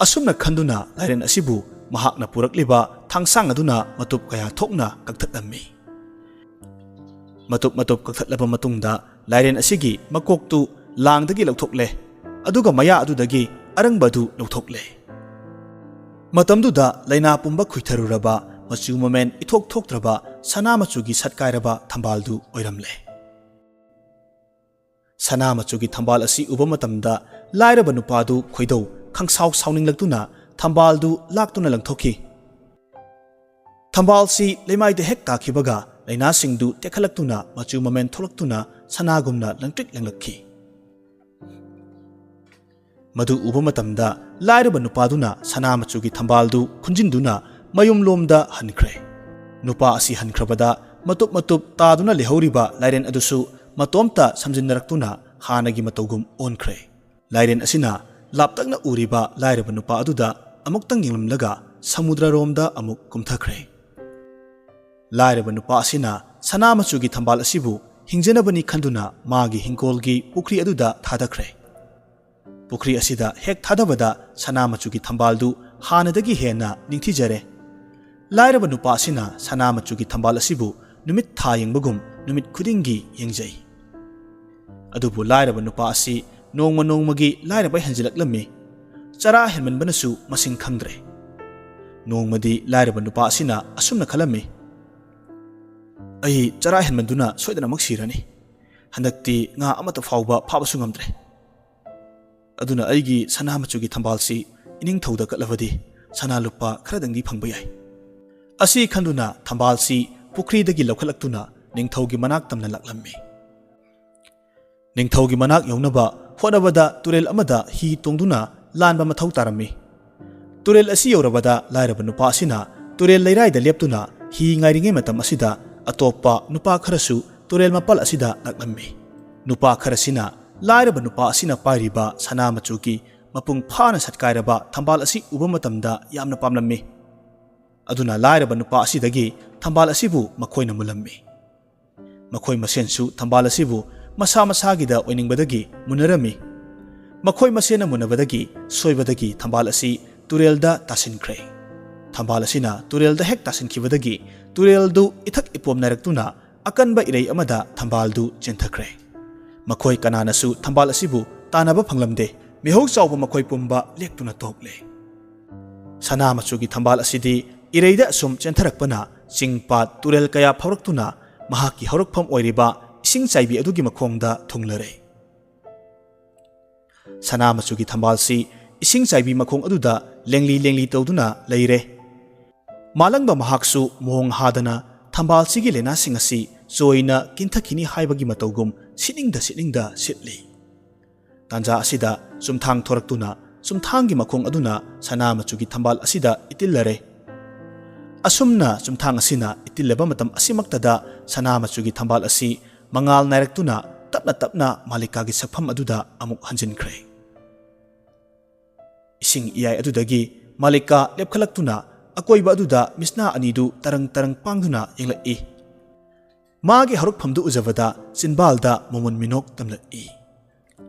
ꯑꯁꯨꯝꯅ ꯈꯟꯗꯨꯅ ꯂꯥꯏꯔꯦꯟ ꯑꯁꯤꯕꯨ ꯃꯍꯥꯛꯅ ꯄꯨꯔꯛꯂꯤꯕ ꯊꯥꯡꯁꯥꯡ ꯑꯗꯨꯅ ꯃꯇꯨꯞ ꯀꯌꯥ ꯊꯣꯛꯅ ꯀꯛꯊꯠꯂꯝꯃꯤ꯫ ꯃꯇꯨꯞ ꯃꯇꯨꯞ ꯀꯛꯊꯠꯂꯕ ꯃꯇꯨꯡꯗ ꯂꯥꯏꯔꯦꯟ ꯑꯁꯤꯒꯤ ꯃꯀꯣꯛꯇꯨ ꯂꯥꯡꯗꯒꯤ ꯂꯧꯊꯣꯛꯂꯦ, ꯑꯗꯨꯒ ꯃꯌꯥ ꯑꯗꯨꯗꯒꯤ ꯑꯔꯪꯕꯗꯨ ꯂꯧꯊꯣꯛꯂꯦ꯫ ꯃꯇꯝꯗꯨꯗ ꯂꯥꯏꯅꯥ ꯄꯨꯝꯕ ꯈꯨꯏꯊꯔꯨꯔꯕ, ꯃꯆꯨ ꯃꯃꯦꯟ ꯏꯊꯣꯛ ꯊꯣꯛꯇ꯭ꯔꯕ ꯁꯅꯥ ꯃꯆꯨꯒꯤ ꯁꯠꯀꯥꯏꯔꯕ ꯊꯝꯕꯥꯜꯗꯨ ꯑꯣꯏꯔꯝꯂꯦ꯫ ꯁꯅꯥ ꯃꯆꯨꯒꯤ ꯊꯝꯕꯥꯜ ꯑꯁꯤ ꯎꯕ ꯃꯇꯝꯗ ꯂꯥꯏꯔꯕ ꯅꯨꯄꯥꯗꯨ ꯈꯣꯏꯗꯧ ꯈꯪꯁꯥꯎ ꯁꯥꯎꯅꯤꯡꯂꯛꯇꯨꯅ ꯊꯝꯕꯥꯜꯗꯨ ꯂꯥꯛꯇꯨꯅ ꯂꯪꯊꯣꯛꯈꯤ꯫ ꯊꯝꯕꯥꯜꯁꯤ ꯂꯩꯃꯥꯏꯗ ꯍꯦꯛ ꯇꯥꯈꯤꯕꯒ ꯂꯥꯏꯅꯥꯁꯤꯡꯗꯨ ꯇꯦꯛꯈꯠꯂꯛꯇꯨꯅ ꯃꯆꯨ ꯃꯃꯦꯟ ꯊꯣꯛꯂꯛꯇꯨꯅ ꯁꯅꯥꯒꯨꯝꯅ ꯂꯪꯇ꯭ꯔꯤꯛ ꯂꯪꯂꯛꯈꯤ꯫ ꯃꯗꯨ ꯎꯕ ꯃꯇꯝꯗ ꯂꯥꯏꯔꯕ ꯅꯨꯄꯥꯗꯨꯅ ꯁꯅꯥ ꯃꯆꯨꯒꯤ ꯊꯝꯕꯥꯜꯗꯨ ꯈꯨꯟꯖꯤꯟꯗꯨꯅ ꯃꯌꯨꯝꯂꯣꯝꯗ ꯍꯟꯈ꯭ꯔꯦ꯫ ꯅꯨꯄꯥ ꯑꯁꯤ ꯍꯟꯈ꯭ꯔꯕꯗ ꯃꯇꯨꯞ ꯃꯇꯨꯞ ꯇꯥꯗꯨꯅ ꯂꯩꯍꯧꯔꯤꯕ ꯂꯥꯏꯔꯦꯟ ꯑꯗꯨꯁꯨ ꯃꯇꯣꯝꯇ ꯁꯝꯖꯤꯟꯅꯔꯛꯇꯨꯅ ꯍꯥꯟꯅꯒꯤ ꯃꯇꯧꯒꯨꯝ ꯑꯣꯟꯈ꯭ꯔꯦ꯫ ꯂꯥꯏꯔꯦꯟ ꯑꯁꯤꯅ ꯂꯥꯞꯇꯛꯅ ꯎꯔꯤꯕ ꯂꯥꯏꯔꯕ ꯅꯨꯄꯥ ꯑꯗꯨꯗ ꯑꯃꯨꯛꯇꯪ ꯌꯦꯡꯂꯝꯂꯒ ꯁꯃꯨꯗ꯭ꯔꯔꯣꯝꯗ ꯑꯃꯨꯛ ꯀꯨꯝꯊꯈ꯭ꯔꯦ꯫ ꯂꯥꯏꯔꯕ ꯅꯨꯄꯥ ꯑꯁꯤꯅ ꯁꯅꯥ ꯃꯆꯨꯒꯤ ꯊꯝꯕꯥꯜ ꯑꯁꯤꯕꯨ ꯍꯤꯡꯖꯅꯕꯅꯤ ꯈꯟꯗꯨꯅ ꯃꯥꯒꯤ ꯍꯤꯡꯒꯣꯜꯒꯤ ꯄꯨꯈ꯭ꯔꯤ ꯑꯗꯨꯗ ꯊꯥꯗꯈ꯭ꯔꯦ꯫ ꯄꯨꯈ꯭ꯔꯤ ꯑꯁꯤꯗ ꯍꯦꯛ ꯊꯥꯗꯕꯗ ꯁꯅꯥ ꯃꯆꯨꯒꯤ ꯊꯝꯕꯥꯜꯗꯨ ꯍꯥꯟꯅꯗꯒꯤ ꯍꯦꯟꯅ ꯅꯤꯡꯊꯤꯖꯔꯦ꯫ ꯂꯥꯏꯔꯕ ꯅꯨꯄꯥ ꯑꯁꯤꯅ ꯁꯅꯥ ꯃꯆꯨꯒꯤ ꯊꯝꯕꯥꯜ ꯑꯁꯤꯕꯨ ꯅꯨꯃꯤꯠ ꯊꯥ ꯌꯦꯡꯕꯒꯨꯝ ꯅꯨꯃꯤꯠ ꯈꯨꯗꯤꯡꯒꯤ ꯌꯦꯡꯖꯩ꯫ ꯑꯗꯨꯕꯨ ꯂꯥꯏꯔꯕ ꯅꯨꯄꯥ ꯑꯁꯤ ꯅꯣꯡꯃ ꯅꯣꯡꯃꯒꯤ ꯂꯥꯏꯔꯕ ꯍꯦꯟꯖꯤꯜꯂꯛꯂꯝꯃꯤ꯫ ꯆꯔꯥ ꯍꯦꯟꯃꯟꯕꯅꯁꯨ ꯃꯁꯤꯡ ꯈꯪꯗ꯭ꯔꯦ꯫ ꯅꯣꯡꯃꯗꯤ ꯂꯥꯏꯔꯕ ꯅꯨꯄꯥ ꯑꯁꯤꯅ ꯑꯁꯨꯝꯅ ꯈꯜꯂꯝꯃꯤ, "ꯑꯩ ꯆꯔꯥ ꯍꯦꯟꯃꯟꯗꯨꯅ ꯁꯣꯏꯗꯅꯃꯛ ꯁꯤꯔꯅꯤ꯫ ꯍꯟꯗꯛꯇꯤ ꯉꯥ ꯑꯃꯠꯇ ꯐꯥꯎꯕ ꯐꯥꯕꯁꯨ ꯉꯝꯗ꯭ꯔꯦ꯫ ꯑꯗꯨꯅ ꯑꯩꯒꯤ ꯁꯅꯥ ꯃꯆꯨꯒꯤ ꯊꯝꯕꯥꯜꯁꯤ ꯏꯅꯤꯡꯊꯧꯗ ꯀꯠꯂꯕꯗꯤ ꯁꯅꯥ ꯂꯨꯄꯥ ꯈꯔꯗꯪꯗꯤ ꯐꯪꯕ ꯌꯥꯏ"꯫ ꯑꯁꯤ ꯈꯟꯗꯨꯅ ꯊꯝꯕꯥꯜꯁꯤ ꯄꯨꯈ꯭ꯔꯤꯗꯒꯤ ꯂꯧꯈꯠꯂꯛꯇꯨꯅ ꯅꯤꯡꯊꯧꯒꯤ ꯃꯅꯥꯛ ꯇꯝꯅ ꯂꯥꯛꯂꯝꯃꯤ꯫ ꯅꯤꯡꯊꯧꯒꯤ ꯃꯅꯥꯛ ꯌꯧꯅꯕ ꯍꯣꯠꯅꯕꯗ ꯇꯨꯔꯦꯜ ꯑꯃꯗ ꯍꯤ ꯇꯣꯡꯗꯨꯅ ꯂꯥꯟꯕ ꯃꯊꯧ ꯇꯥꯔꯝꯃꯤ꯫ ꯇꯨꯔꯦꯜ ꯑꯁꯤ ꯌꯧꯔꯕꯗ ꯂꯥꯏꯔꯕ ꯅꯨꯄꯥ ꯑꯁꯤꯅ ꯇꯨꯔꯦꯜ ꯂꯩꯔꯥꯏꯗ ꯂꯦꯞꯇꯨꯅ ꯍꯤ ꯉꯥꯏꯔꯤꯉꯩ ꯃꯇꯝ ꯑꯁꯤꯗ ꯑꯇꯣꯞꯄ ꯅꯨꯄꯥ ꯈꯔꯁꯨ ꯇꯨꯔꯦꯜ ꯃꯄꯥꯜ ꯑꯁꯤꯗ ꯂꯥꯛꯂꯝꯃꯤ꯫ ꯅꯨꯄꯥ ꯈꯔꯁꯤꯅ ꯂꯥꯏꯔꯕ ꯅꯨꯄꯥ ꯑꯁꯤꯅ ꯄꯥꯏꯔꯤꯕ ꯁꯅꯥ ꯃꯆꯨꯒꯤ ꯃꯄꯨꯡ ꯐꯥꯅ ꯁꯠꯀꯥꯏꯔꯕ ꯊꯝꯕꯥꯜ ꯑꯁꯤ ꯎꯕ ꯃꯇꯝꯗ ꯌꯥꯝꯅ ꯄꯥꯝꯂꯝꯃꯤ꯫ ꯑꯗꯨꯅ ꯂꯥꯏꯔꯕ ꯅꯨꯄꯥ ꯑꯁꯤꯗꯒꯤ ꯊꯝꯕꯥꯜ ꯑꯁꯤꯕꯨ ꯃꯈꯣꯏꯅ ꯃꯨꯜꯂꯝꯃꯤ꯫ ꯃꯈꯣꯏ ꯃꯁꯦꯟꯁꯨ ꯊꯝꯕꯥꯜ ꯑꯁꯤꯕꯨ ꯃꯁꯥ ꯃꯁꯥꯒꯤꯗ ꯑꯣꯏꯅꯤꯡꯕꯗꯒꯤ ꯃꯨꯟꯅꯔꯝꯃꯤ꯫ ꯃꯈꯣꯏ ꯃꯁꯦꯟꯅ ꯃꯨꯟꯅꯕꯗꯒꯤ ꯁꯣꯏꯕꯗꯒꯤ ꯊꯝꯕꯥꯜ ꯑꯁꯤ ꯇꯨꯔꯦꯜꯗ ꯇꯥꯁꯤꯟꯈ꯭ꯔꯦ꯫ ꯊꯝꯕꯥꯜ ꯑꯁꯤꯅ ꯇꯨꯔꯦꯜꯗ ꯍꯦꯛ ꯇꯥꯁꯤꯟꯈꯤꯕꯗꯒꯤ ꯇꯨꯔꯦꯜꯗꯨ ꯏꯊꯛ ꯏꯄꯣꯝ ꯅꯥꯏꯔꯛꯇꯨꯅ ꯑꯀꯟꯕ ꯏꯔꯩ ꯑꯃꯗ ꯊꯝꯕꯥꯜꯗꯨ ꯆꯦꯟꯊꯈ꯭ꯔꯦ꯫ ꯃꯈꯣꯏ ꯀꯅꯥꯅꯁꯨ ꯊꯝꯕꯥꯜ ꯑꯁꯤꯕꯨ ꯇꯥꯟꯅꯕ ꯐꯪꯂꯝꯗꯦ꯫ ꯃꯤꯍꯧ ꯆꯥꯎꯕ ꯃꯈꯣꯏ ꯄꯨꯝꯕ ꯂꯦꯛꯇꯨꯅ ꯇꯣꯛꯂꯦ꯫ ꯁꯅꯥ ꯃꯆꯨꯒꯤ ꯊꯝꯕꯥꯜ ꯑꯁꯤꯗꯤ ꯏꯔꯩꯗ ꯑꯁꯨꯝ ꯆꯦꯟꯊꯔꯛꯄꯅ ꯆꯤꯡ ꯄꯥꯠ ꯇꯨꯔꯦꯜ ꯀꯌꯥ ꯐꯥꯎꯔꯛꯇꯨꯅ ꯃꯍꯥꯛꯀꯤ ꯍꯧꯔꯛꯐꯝ ꯑꯣꯏꯔꯤꯕ ꯏꯁꯤꯡ ꯆꯥꯏꯕꯤ ꯑꯗꯨꯒꯤ ꯃꯈꯣꯡꯗ ꯊꯨꯡꯂꯔꯦ꯫ ꯁꯅꯥ ꯃꯆꯨꯒꯤ ꯊꯝꯕꯥꯜꯁꯤ ꯏꯁꯤꯡ ꯆꯥꯏꯕꯤ ꯃꯈꯣꯡ ꯑꯗꯨꯗ ꯂꯦꯡꯂꯤ ꯂꯦꯡꯂꯤ ꯇꯧꯗꯨꯅ ꯂꯩꯔꯦ꯫ ꯃꯥꯂꯪꯕ ꯃꯍꯥꯛꯁꯨ ꯃꯣꯡ ꯍꯥꯗꯅ ꯊꯝꯕꯥꯜꯁꯤꯒꯤ ꯂꯦꯅꯥꯁꯤꯡ ꯑꯁꯤ ꯆꯣꯏꯅ ꯀꯤꯟꯊꯈꯤꯅꯤ ꯍꯥꯏꯕꯒꯤ ꯃꯇꯧꯒꯨꯝ ꯁꯤꯠꯅꯤꯡꯗ ꯁꯤꯠꯅꯤꯡꯗ ꯁꯤꯠꯂꯤ꯫ ꯇꯥꯟꯖꯥ ꯑꯁꯤꯗ ꯆꯨꯝꯊꯥꯡ ꯊꯣꯔꯛꯇꯨꯅ ꯆꯨꯝꯊꯥꯡꯒꯤ ꯃꯈꯣꯡ ꯑꯗꯨꯅ ꯁꯅꯥ ꯃꯆꯨꯒꯤ ꯊꯝꯕꯥꯜ ꯑꯁꯤꯗ ꯏꯇꯤꯜꯂꯔꯦ꯫ ꯑꯁꯨꯝꯅ ꯆꯨꯝꯊꯥꯡ ꯑꯁꯤꯅ ꯏꯇꯤꯜꯂꯕ ꯃꯇꯝ ꯑꯁꯤꯃꯛꯇꯗ ꯁꯅꯥ ꯃꯆꯨꯒꯤ ꯊꯝꯕꯥꯜ ꯑꯁꯤ ꯃꯉꯥꯜ ꯅꯥꯏꯔꯛꯇꯨꯅ ꯇꯞꯅ ꯇꯞꯅ ꯃꯥꯂꯤꯀꯥꯒꯤ ꯁꯛꯐꯝ ꯑꯗꯨꯗ ꯑꯃꯨꯛ ꯍꯟꯖꯤꯟꯈ꯭ꯔꯦ꯫ ꯏꯁꯤꯡ ꯏꯌꯥꯏ ꯑꯗꯨꯗꯒꯤ ꯃꯥꯂꯤꯀꯥ ꯂꯦꯞꯈꯠꯂꯛꯇꯨꯅ ꯑꯀꯣꯏꯕ ꯑꯗꯨꯗ ꯃꯤꯁꯅꯥ ꯑꯅꯤꯗꯨ ꯇꯔꯪ ꯇꯔꯪ ꯄꯥꯡꯗꯨꯅ ꯌꯦꯡꯂꯛꯏ꯫ ꯃꯥꯒꯤ ꯍꯧꯔꯛꯐꯝꯗꯨ ꯎꯖꯕꯗ ꯆꯤꯟꯕꯥꯜꯗ ꯃꯃꯨꯟ ꯃꯤꯅꯣꯛ ꯇꯝꯂꯛꯏ꯫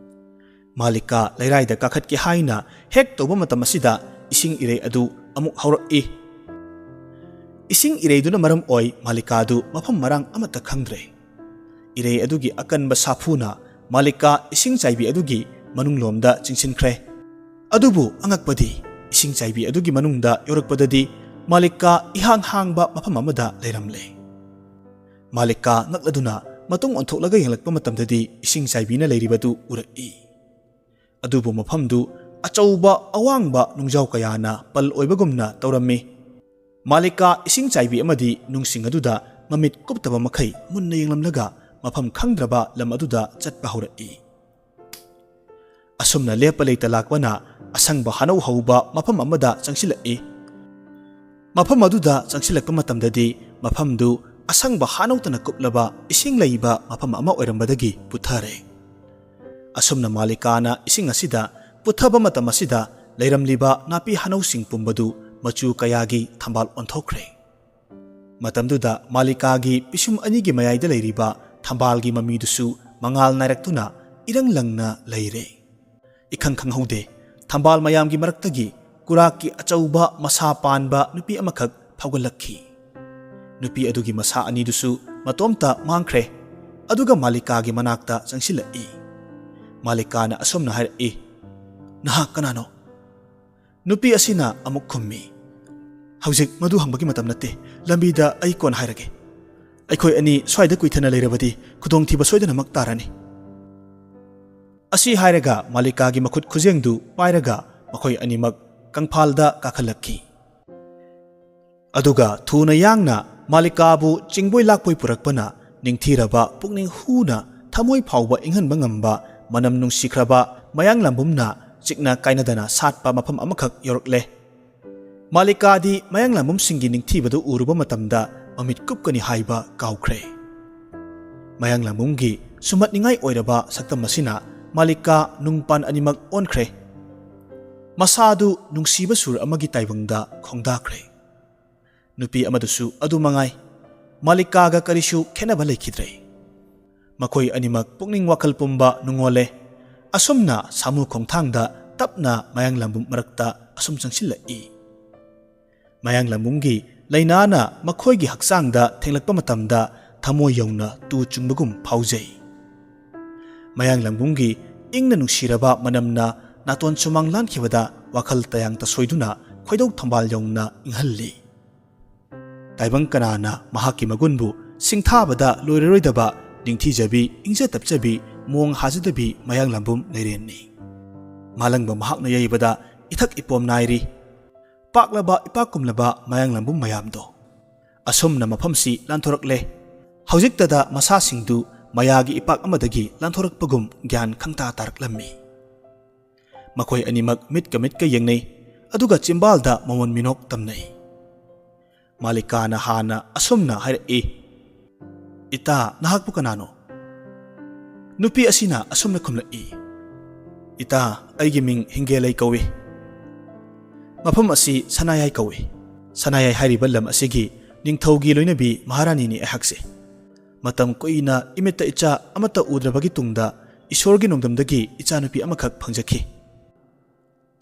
ꯃꯥꯂꯤꯀꯥ ꯂꯩꯔꯥꯏꯗ ꯀꯥꯈꯠꯀꯦ ꯍꯥꯏꯅ ꯍꯦꯛ ꯇꯧꯕ ꯃꯇꯝ ꯑꯁꯤꯗ ꯏꯁꯤꯡ ꯏꯔꯩ ꯑꯗꯨ ꯑꯃꯨꯛ ꯍꯧꯔꯛꯏ꯫ ꯏꯁꯤꯡ ꯏꯔꯩꯗꯨꯅ ꯃꯔꯝ ꯑꯣꯏ ꯃꯥꯂꯤꯀꯥꯗꯨ ꯃꯐꯝ ꯃꯔꯥꯡ ꯑꯃꯠꯇ ꯈꯪꯗ꯭ꯔꯦ꯫ ꯏꯔꯩ ꯑꯗꯨꯒꯤ ꯑꯀꯟꯕ ꯁꯥꯐꯨꯅ ꯃꯥꯂꯤꯀꯥ ꯏꯁꯤꯡ ꯆꯥꯏꯕꯤ ꯑꯗꯨꯒꯤ ꯃꯅꯨꯡꯂꯣꯝꯗ ꯆꯤꯡꯁꯤꯟꯈ꯭ꯔꯦ꯫ ꯑꯗꯨꯕꯨ ꯑꯉꯛꯄꯗꯤ, ꯏꯁꯤꯡ ꯆꯥꯏꯕꯤ ꯑꯗꯨꯒꯤ ꯃꯅꯨꯡꯗ ꯌꯧꯔꯛꯄꯗꯗꯤ ꯃꯥꯂꯤꯀꯥ ꯏꯍꯥꯡ ꯍꯥꯡꯕ ꯃꯐꯝ ꯑꯃꯗ ꯂꯩꯔꯝꯂꯦ꯫ ꯃꯥꯂꯤꯀꯥ ꯉꯛꯂꯗꯨꯅ ꯃꯇꯨꯡ ꯑꯣꯟꯊꯣꯛꯂꯒ ꯌꯦꯡꯂꯛꯄ ꯃꯇꯝꯗꯗꯤ ꯏꯁꯤꯡ ꯆꯥꯏꯕꯤꯅ ꯂꯩꯔꯤꯕꯗꯨ ꯎꯔꯛꯏ꯫ ꯑꯗꯨꯕꯨ ꯃꯐꯝꯗꯨ ꯑꯆꯧꯕ ꯑꯋꯥꯡꯕ ꯅꯨꯡꯖꯥꯎ ꯀꯌꯥꯅ ꯄꯜ ꯑꯣꯏꯕꯒꯨꯝꯅ ꯇꯧꯔꯝꯃꯤ꯫ ꯃꯥꯂꯤꯀꯥ ꯏꯁꯤꯡ ꯆꯥꯏꯕꯤ ꯑꯃꯗꯤ ꯅꯨꯡꯁꯤꯡ ꯑꯗꯨꯗ ꯃꯃꯤꯠ ꯀꯨꯞꯇꯕ ꯃꯈꯩ ꯃꯨꯟꯅ ꯌꯦꯡꯂꯝꯂꯒ ꯃꯐꯝ ꯈꯪꯗ꯭ꯔꯕ ꯂꯝ ꯑꯗꯨꯗ ꯆꯠꯄ ꯍꯧꯔꯛꯏ꯫ ꯑꯁꯨꯝꯅ ꯂꯦꯞꯄ ꯂꯩꯇ ꯂꯥꯛꯄꯅ ꯑꯁꯪꯕ ꯍꯅꯧ ꯍꯧꯕ ꯃꯐꯝ ꯑꯃꯗ ꯆꯪꯁꯤꯜꯂꯛꯏ꯫ ꯃꯐꯝ ꯑꯗꯨꯗ ꯆꯪꯁꯤꯜꯂꯛꯄ ꯃꯇꯝꯗꯗꯤ ꯃꯐꯝꯗꯨ ꯑꯁꯪꯕ ꯍꯥꯅꯧꯇꯅ ꯀꯨꯞꯂꯕ ꯏꯁꯤꯡ ꯂꯩꯕ ꯃꯐꯝ ꯑꯃ ꯑꯣꯏꯔꯝꯕꯗꯒꯤ ꯄꯨꯊꯔꯦ꯫ ꯑꯁꯨꯝꯅ ꯃꯥꯂꯤꯀꯥꯅ ꯏꯁꯤꯡ ꯑꯁꯤꯗ ꯄꯨꯊꯕ ꯃꯇꯝ ꯑꯁꯤꯗ ꯂꯩꯔꯝꯂꯤꯕ ꯅꯥꯄꯤ ꯍꯥꯅꯧꯁꯤꯡ ꯄꯨꯝꯕꯗꯨ ꯃꯆꯨ ꯀꯌꯥꯒꯤ ꯊꯝꯕꯥꯜ ꯑꯣꯟꯊꯣꯛꯈ꯭ꯔꯦ꯫ ꯃꯇꯝꯗꯨꯗ ꯃꯥꯂꯤꯀꯥꯒꯤ ꯄꯤꯁꯨꯝ ꯑꯅꯤꯒꯤ ꯃꯌꯥꯏꯗ ꯂꯩꯔꯤꯕ ꯊꯝꯕꯥꯜꯒꯤ ꯃꯃꯤꯗꯨꯁꯨ ꯃꯉꯥꯜ ꯅꯥꯏꯔꯛꯇꯨꯅ ꯏꯔꯪ ꯂꯪꯅ ꯂꯩꯔꯦ꯫ ꯏꯈꯪ ꯈꯪꯍꯧꯗꯦ, ꯊꯝꯕꯥꯜ ꯃꯌꯥꯝꯒꯤ ꯃꯔꯛꯇꯒꯤ ꯀꯨꯔꯥꯛꯀꯤ ꯑꯆꯧꯕ ꯃꯁꯥ ꯄꯥꯟꯕ ꯅꯨꯄꯤ ꯑꯃꯈꯛ ꯐꯥꯎꯒꯠꯂꯛꯈꯤ꯫ ꯅꯨꯄꯤ ꯑꯗꯨꯒꯤ ꯃꯁꯥ ꯑꯅꯤꯗꯨꯁꯨ ꯃꯇꯣꯝꯇ ꯃꯥꯡꯈ꯭ꯔꯦ꯫ ꯑꯗꯨꯒ ꯃꯥꯂꯤꯀꯥꯒꯤ ꯃꯅꯥꯛꯇ ꯆꯪꯁꯤꯜꯂꯛꯏ꯫ ꯃꯥꯂꯤꯀꯥꯅ ꯑꯁꯨꯝꯅ ꯍꯥꯏꯔꯛꯏ, "ꯅꯍꯥꯛ ꯀꯅꯥꯅꯣ?" ꯅꯨꯄꯤ ꯑꯁꯤꯅ ꯑꯃꯨꯛ ꯈꯨꯝꯃꯤ, "ꯍꯧꯖꯤꯛ ꯃꯗꯨ ꯍꯪꯕꯒꯤ ꯃꯇꯝ ꯅꯠꯇꯦ, ꯂꯝꯕꯤꯗ ꯑꯩ ꯀꯣꯟꯅ ꯍꯥꯏꯔꯒꯦ꯫ ꯑꯩꯈꯣꯏ ꯑꯅꯤ ꯁ꯭ꯋꯥꯏꯗ ꯀꯨꯏꯊꯅ ꯂꯩꯔꯕꯗꯤ ꯈꯨꯗꯣꯡꯊꯤꯕ ꯁꯣꯏꯗꯅꯃꯛ ꯇꯥꯔꯅꯤ꯫" ꯑꯁꯤ ꯍꯥꯏꯔꯒ ꯃꯥꯂꯤꯀꯥꯒꯤ ꯃꯈꯨꯠ ꯈꯨꯖꯦꯡꯗꯨ ꯄꯥꯏꯔꯒ ꯃꯈꯣꯏ ꯑꯅꯤꯃꯛ ꯀꯪꯐꯥꯜꯗ ꯀꯥꯈꯠꯂꯛꯈꯤ꯫ ꯑꯗꯨꯒ ꯊꯨꯅ ꯌꯥꯡꯅ ꯃꯥꯂꯤꯀꯥꯕꯨ ꯆꯤꯡꯕꯣꯏ ꯂꯥꯛꯄꯣꯏ ꯄꯨꯔꯛꯄꯅ ꯅꯤꯡꯊꯤꯔꯕ ꯄꯨꯛꯅꯤꯡ ꯍꯨꯅ ꯊꯃꯣꯏ ꯐꯥꯎꯕ ꯏꯪꯍꯟꯕ ꯉꯝꯕ ꯃꯅꯝ ꯅꯨꯡꯁꯤꯈ꯭ꯔꯕ ꯃꯌꯥꯡꯂꯝꯕꯨꯝꯅ ꯆꯤꯛꯅ ꯀꯥꯏꯅꯗꯅ ꯁꯥꯠꯄ ꯃꯐꯝ ꯑꯃꯈꯛ ꯌꯧꯔꯛꯂꯦ꯫ ꯃꯥꯂꯤꯀꯥꯗꯤ ꯃꯌꯥꯡꯂꯝꯕꯨꯝꯁꯤꯡꯒꯤ ꯅꯤꯡꯊꯤꯕꯗꯨ ꯎꯔꯨꯕ ꯃꯇꯝꯗ ꯃꯃꯤꯠ ꯀꯨꯞꯀꯅꯤ ꯍꯥꯏꯕ ꯀꯥꯎꯈ꯭ꯔꯦ꯫ ꯃꯌꯥꯡꯂꯝꯕꯨꯝꯒꯤ ꯁꯨꯝꯍꯠꯅꯤꯡꯉꯥꯏ ꯑꯣꯏꯔꯕ ꯁꯛꯇꯝ ꯑꯁꯤꯅ ꯃꯥꯂꯤꯀꯥ ꯅꯨꯡꯄꯥꯟ ꯑꯅꯤꯃꯛ ꯑꯣꯟꯈ꯭ꯔꯦ꯫ ꯃꯁꯥꯗꯨ ꯅꯨꯡꯁꯤꯕ ꯁꯨꯔ ꯑꯃꯒꯤ ꯇꯥꯏꯕꯪꯗ ꯈꯣꯡꯗꯥꯈ꯭ꯔꯦ꯫ ꯅꯨꯄꯤ ꯑꯃꯗꯨꯁꯨ ꯑꯗꯨ ꯃꯉꯥꯏ꯫ ꯃꯥꯂꯤꯀꯥꯒ ꯀꯔꯤꯁꯨ ꯈꯦꯠꯅꯕ ꯂꯩꯈꯤꯗ꯭ꯔꯦ꯫ ꯃꯈꯣꯏ ꯑꯅꯤꯃꯛ ꯄꯨꯛꯅꯤꯡ ꯋꯥꯈꯜ ꯄꯨꯝꯕ ꯅꯨꯡꯉꯣꯜꯂꯦ꯫ ꯑꯁꯨꯝꯅ ꯁꯥꯃꯨ ꯈꯣꯡꯊꯥꯡꯗ ꯇꯞꯅ ꯃꯌꯥꯡꯂꯝꯕꯨꯝ ꯃꯔꯛꯇ ꯑꯁꯨꯝ ꯆꯪꯁꯤꯜꯂꯛꯏ꯫ ꯃꯌꯥꯡꯂꯝꯕꯨꯝꯒꯤ ꯂꯥꯏꯅꯥꯅ ꯃꯈꯣꯏꯒꯤ ꯍꯛꯆꯥꯡꯗ ꯊꯦꯡꯂꯛꯄ ꯃꯇꯝꯗ ꯊꯃꯣꯏ ꯌꯧꯅ ꯇꯨ ꯆꯨꯡꯕꯒꯨꯝ ꯐꯥꯎꯖꯩ꯫ ꯃꯌꯥꯡꯂꯝꯕꯨꯝꯒꯤ ꯏꯪꯅ ꯅꯨꯡꯁꯤꯔꯕ ꯃꯅꯝꯅ ꯅꯥꯇꯣꯟ ꯁꯨꯃꯥꯡ ꯂꯥꯟꯈꯤꯕꯗ ꯋꯥꯈꯜ ꯇꯌꯥꯡ ꯇꯁꯣꯏꯗꯨꯅ ꯈꯣꯏꯗꯧ ꯊꯝꯕꯥꯜ ꯌꯧꯅ ꯏꯪꯍꯜꯂꯤ꯫ ꯇꯥꯏꯕꯪ ꯀꯅꯥꯅ ꯃꯍꯥꯛꯀꯤ ꯃꯒꯨꯟꯕꯨ ꯁꯤꯡꯊꯥꯕꯗ ꯂꯣꯏꯔꯔꯣꯏꯗꯕ ꯅꯤꯡꯊꯤꯖꯕꯤ, ꯏꯪꯖ ꯇꯞꯆꯕꯤ, ꯃꯣꯡ ꯍꯥꯖꯗꯕꯤ ꯃꯌꯥꯡꯂꯝꯕꯨꯝ ꯂꯩꯔꯦꯟꯅꯤ꯫ ꯃꯥꯂꯪꯕ ꯃꯍꯥꯛꯅ ꯌꯩꯕꯗ ꯏꯊꯛ ꯏꯄꯣꯝ ꯅꯥꯏꯔꯤ꯫ ꯄꯥꯛꯂꯕ ꯏꯄꯥꯛ ꯀꯨꯝꯂꯕ ꯃꯌꯥꯡꯂꯝꯕꯨꯝ ꯃꯌꯥꯝꯗꯣ꯫ ꯑꯁꯨꯝꯅ ꯃꯐꯝꯁꯤ ꯂꯥꯟꯊꯣꯔꯛꯂꯦ꯫ ꯍꯧꯖꯤꯛꯇꯗ ꯃꯁꯥꯁꯤꯡꯗꯨ ꯃꯌꯥꯒꯤ ꯏꯄꯥꯛ ꯑꯃꯗꯒꯤ ꯂꯥꯟꯊꯣꯔꯛꯄꯒꯨꯝ ꯒ꯭ꯌꯥꯟ ꯈꯪꯇꯥ ꯇꯥꯔꯛꯂꯝꯃꯤ꯫ ꯃꯈꯣꯏ ꯑꯅꯤꯃꯛ ꯃꯤꯠꯀ ꯃꯤꯠꯀ ꯌꯦꯡꯅꯩ, ꯑꯗꯨꯒ ꯆꯤꯝꯕꯥꯜꯗ ꯃꯃꯣꯟ ꯃꯤꯅꯣꯛ ꯇꯝꯅꯩ꯫ ꯃꯥꯂꯤꯀꯥꯅ ꯍꯥꯟꯅ ꯑꯁꯨꯝꯅ ꯍꯥꯏꯔꯛꯏ, "ꯏꯇꯥ, ꯅꯍꯥꯛꯄꯨ ꯀꯅꯥꯅꯣ?" ꯅꯨꯄꯤ ꯑꯁꯤꯅ ꯑꯁꯨꯝꯅ ꯈꯨꯝꯂꯛꯏ, "ꯏꯇꯥ, ꯑꯩꯒꯤ ꯃꯤꯡ ꯍꯤꯡꯒꯦꯂꯩ ꯀꯧꯏ꯫ ꯃꯐꯝ ꯑꯁꯤ ꯁꯅꯥꯌꯥꯏ ꯀꯧꯏ꯫ ꯁꯅꯥꯌꯥꯏ ꯍꯥꯏꯔꯤꯕ ꯂꯝ ꯑꯁꯤꯒꯤ ꯅꯤꯡꯊꯧꯒꯤ ꯂꯣꯏꯅꯕꯤ ꯃꯍꯥꯔꯥꯅꯤꯅꯤ ꯑꯩꯍꯥꯛꯁꯦ꯫ ꯃꯇꯝ ꯀꯨꯏꯅ ꯏꯃꯤꯠꯇ ꯏꯆꯥ ꯑꯃꯠꯇ ꯎꯗ꯭ꯔꯕꯒꯤ ꯇꯨꯡꯗ ꯏꯁꯣꯔꯒꯤ ꯅꯣꯡꯗꯝꯗꯒꯤ ꯏꯆꯥꯅꯨꯄꯤ ꯑꯃꯈꯛ ꯐꯪꯖꯈꯤ꯫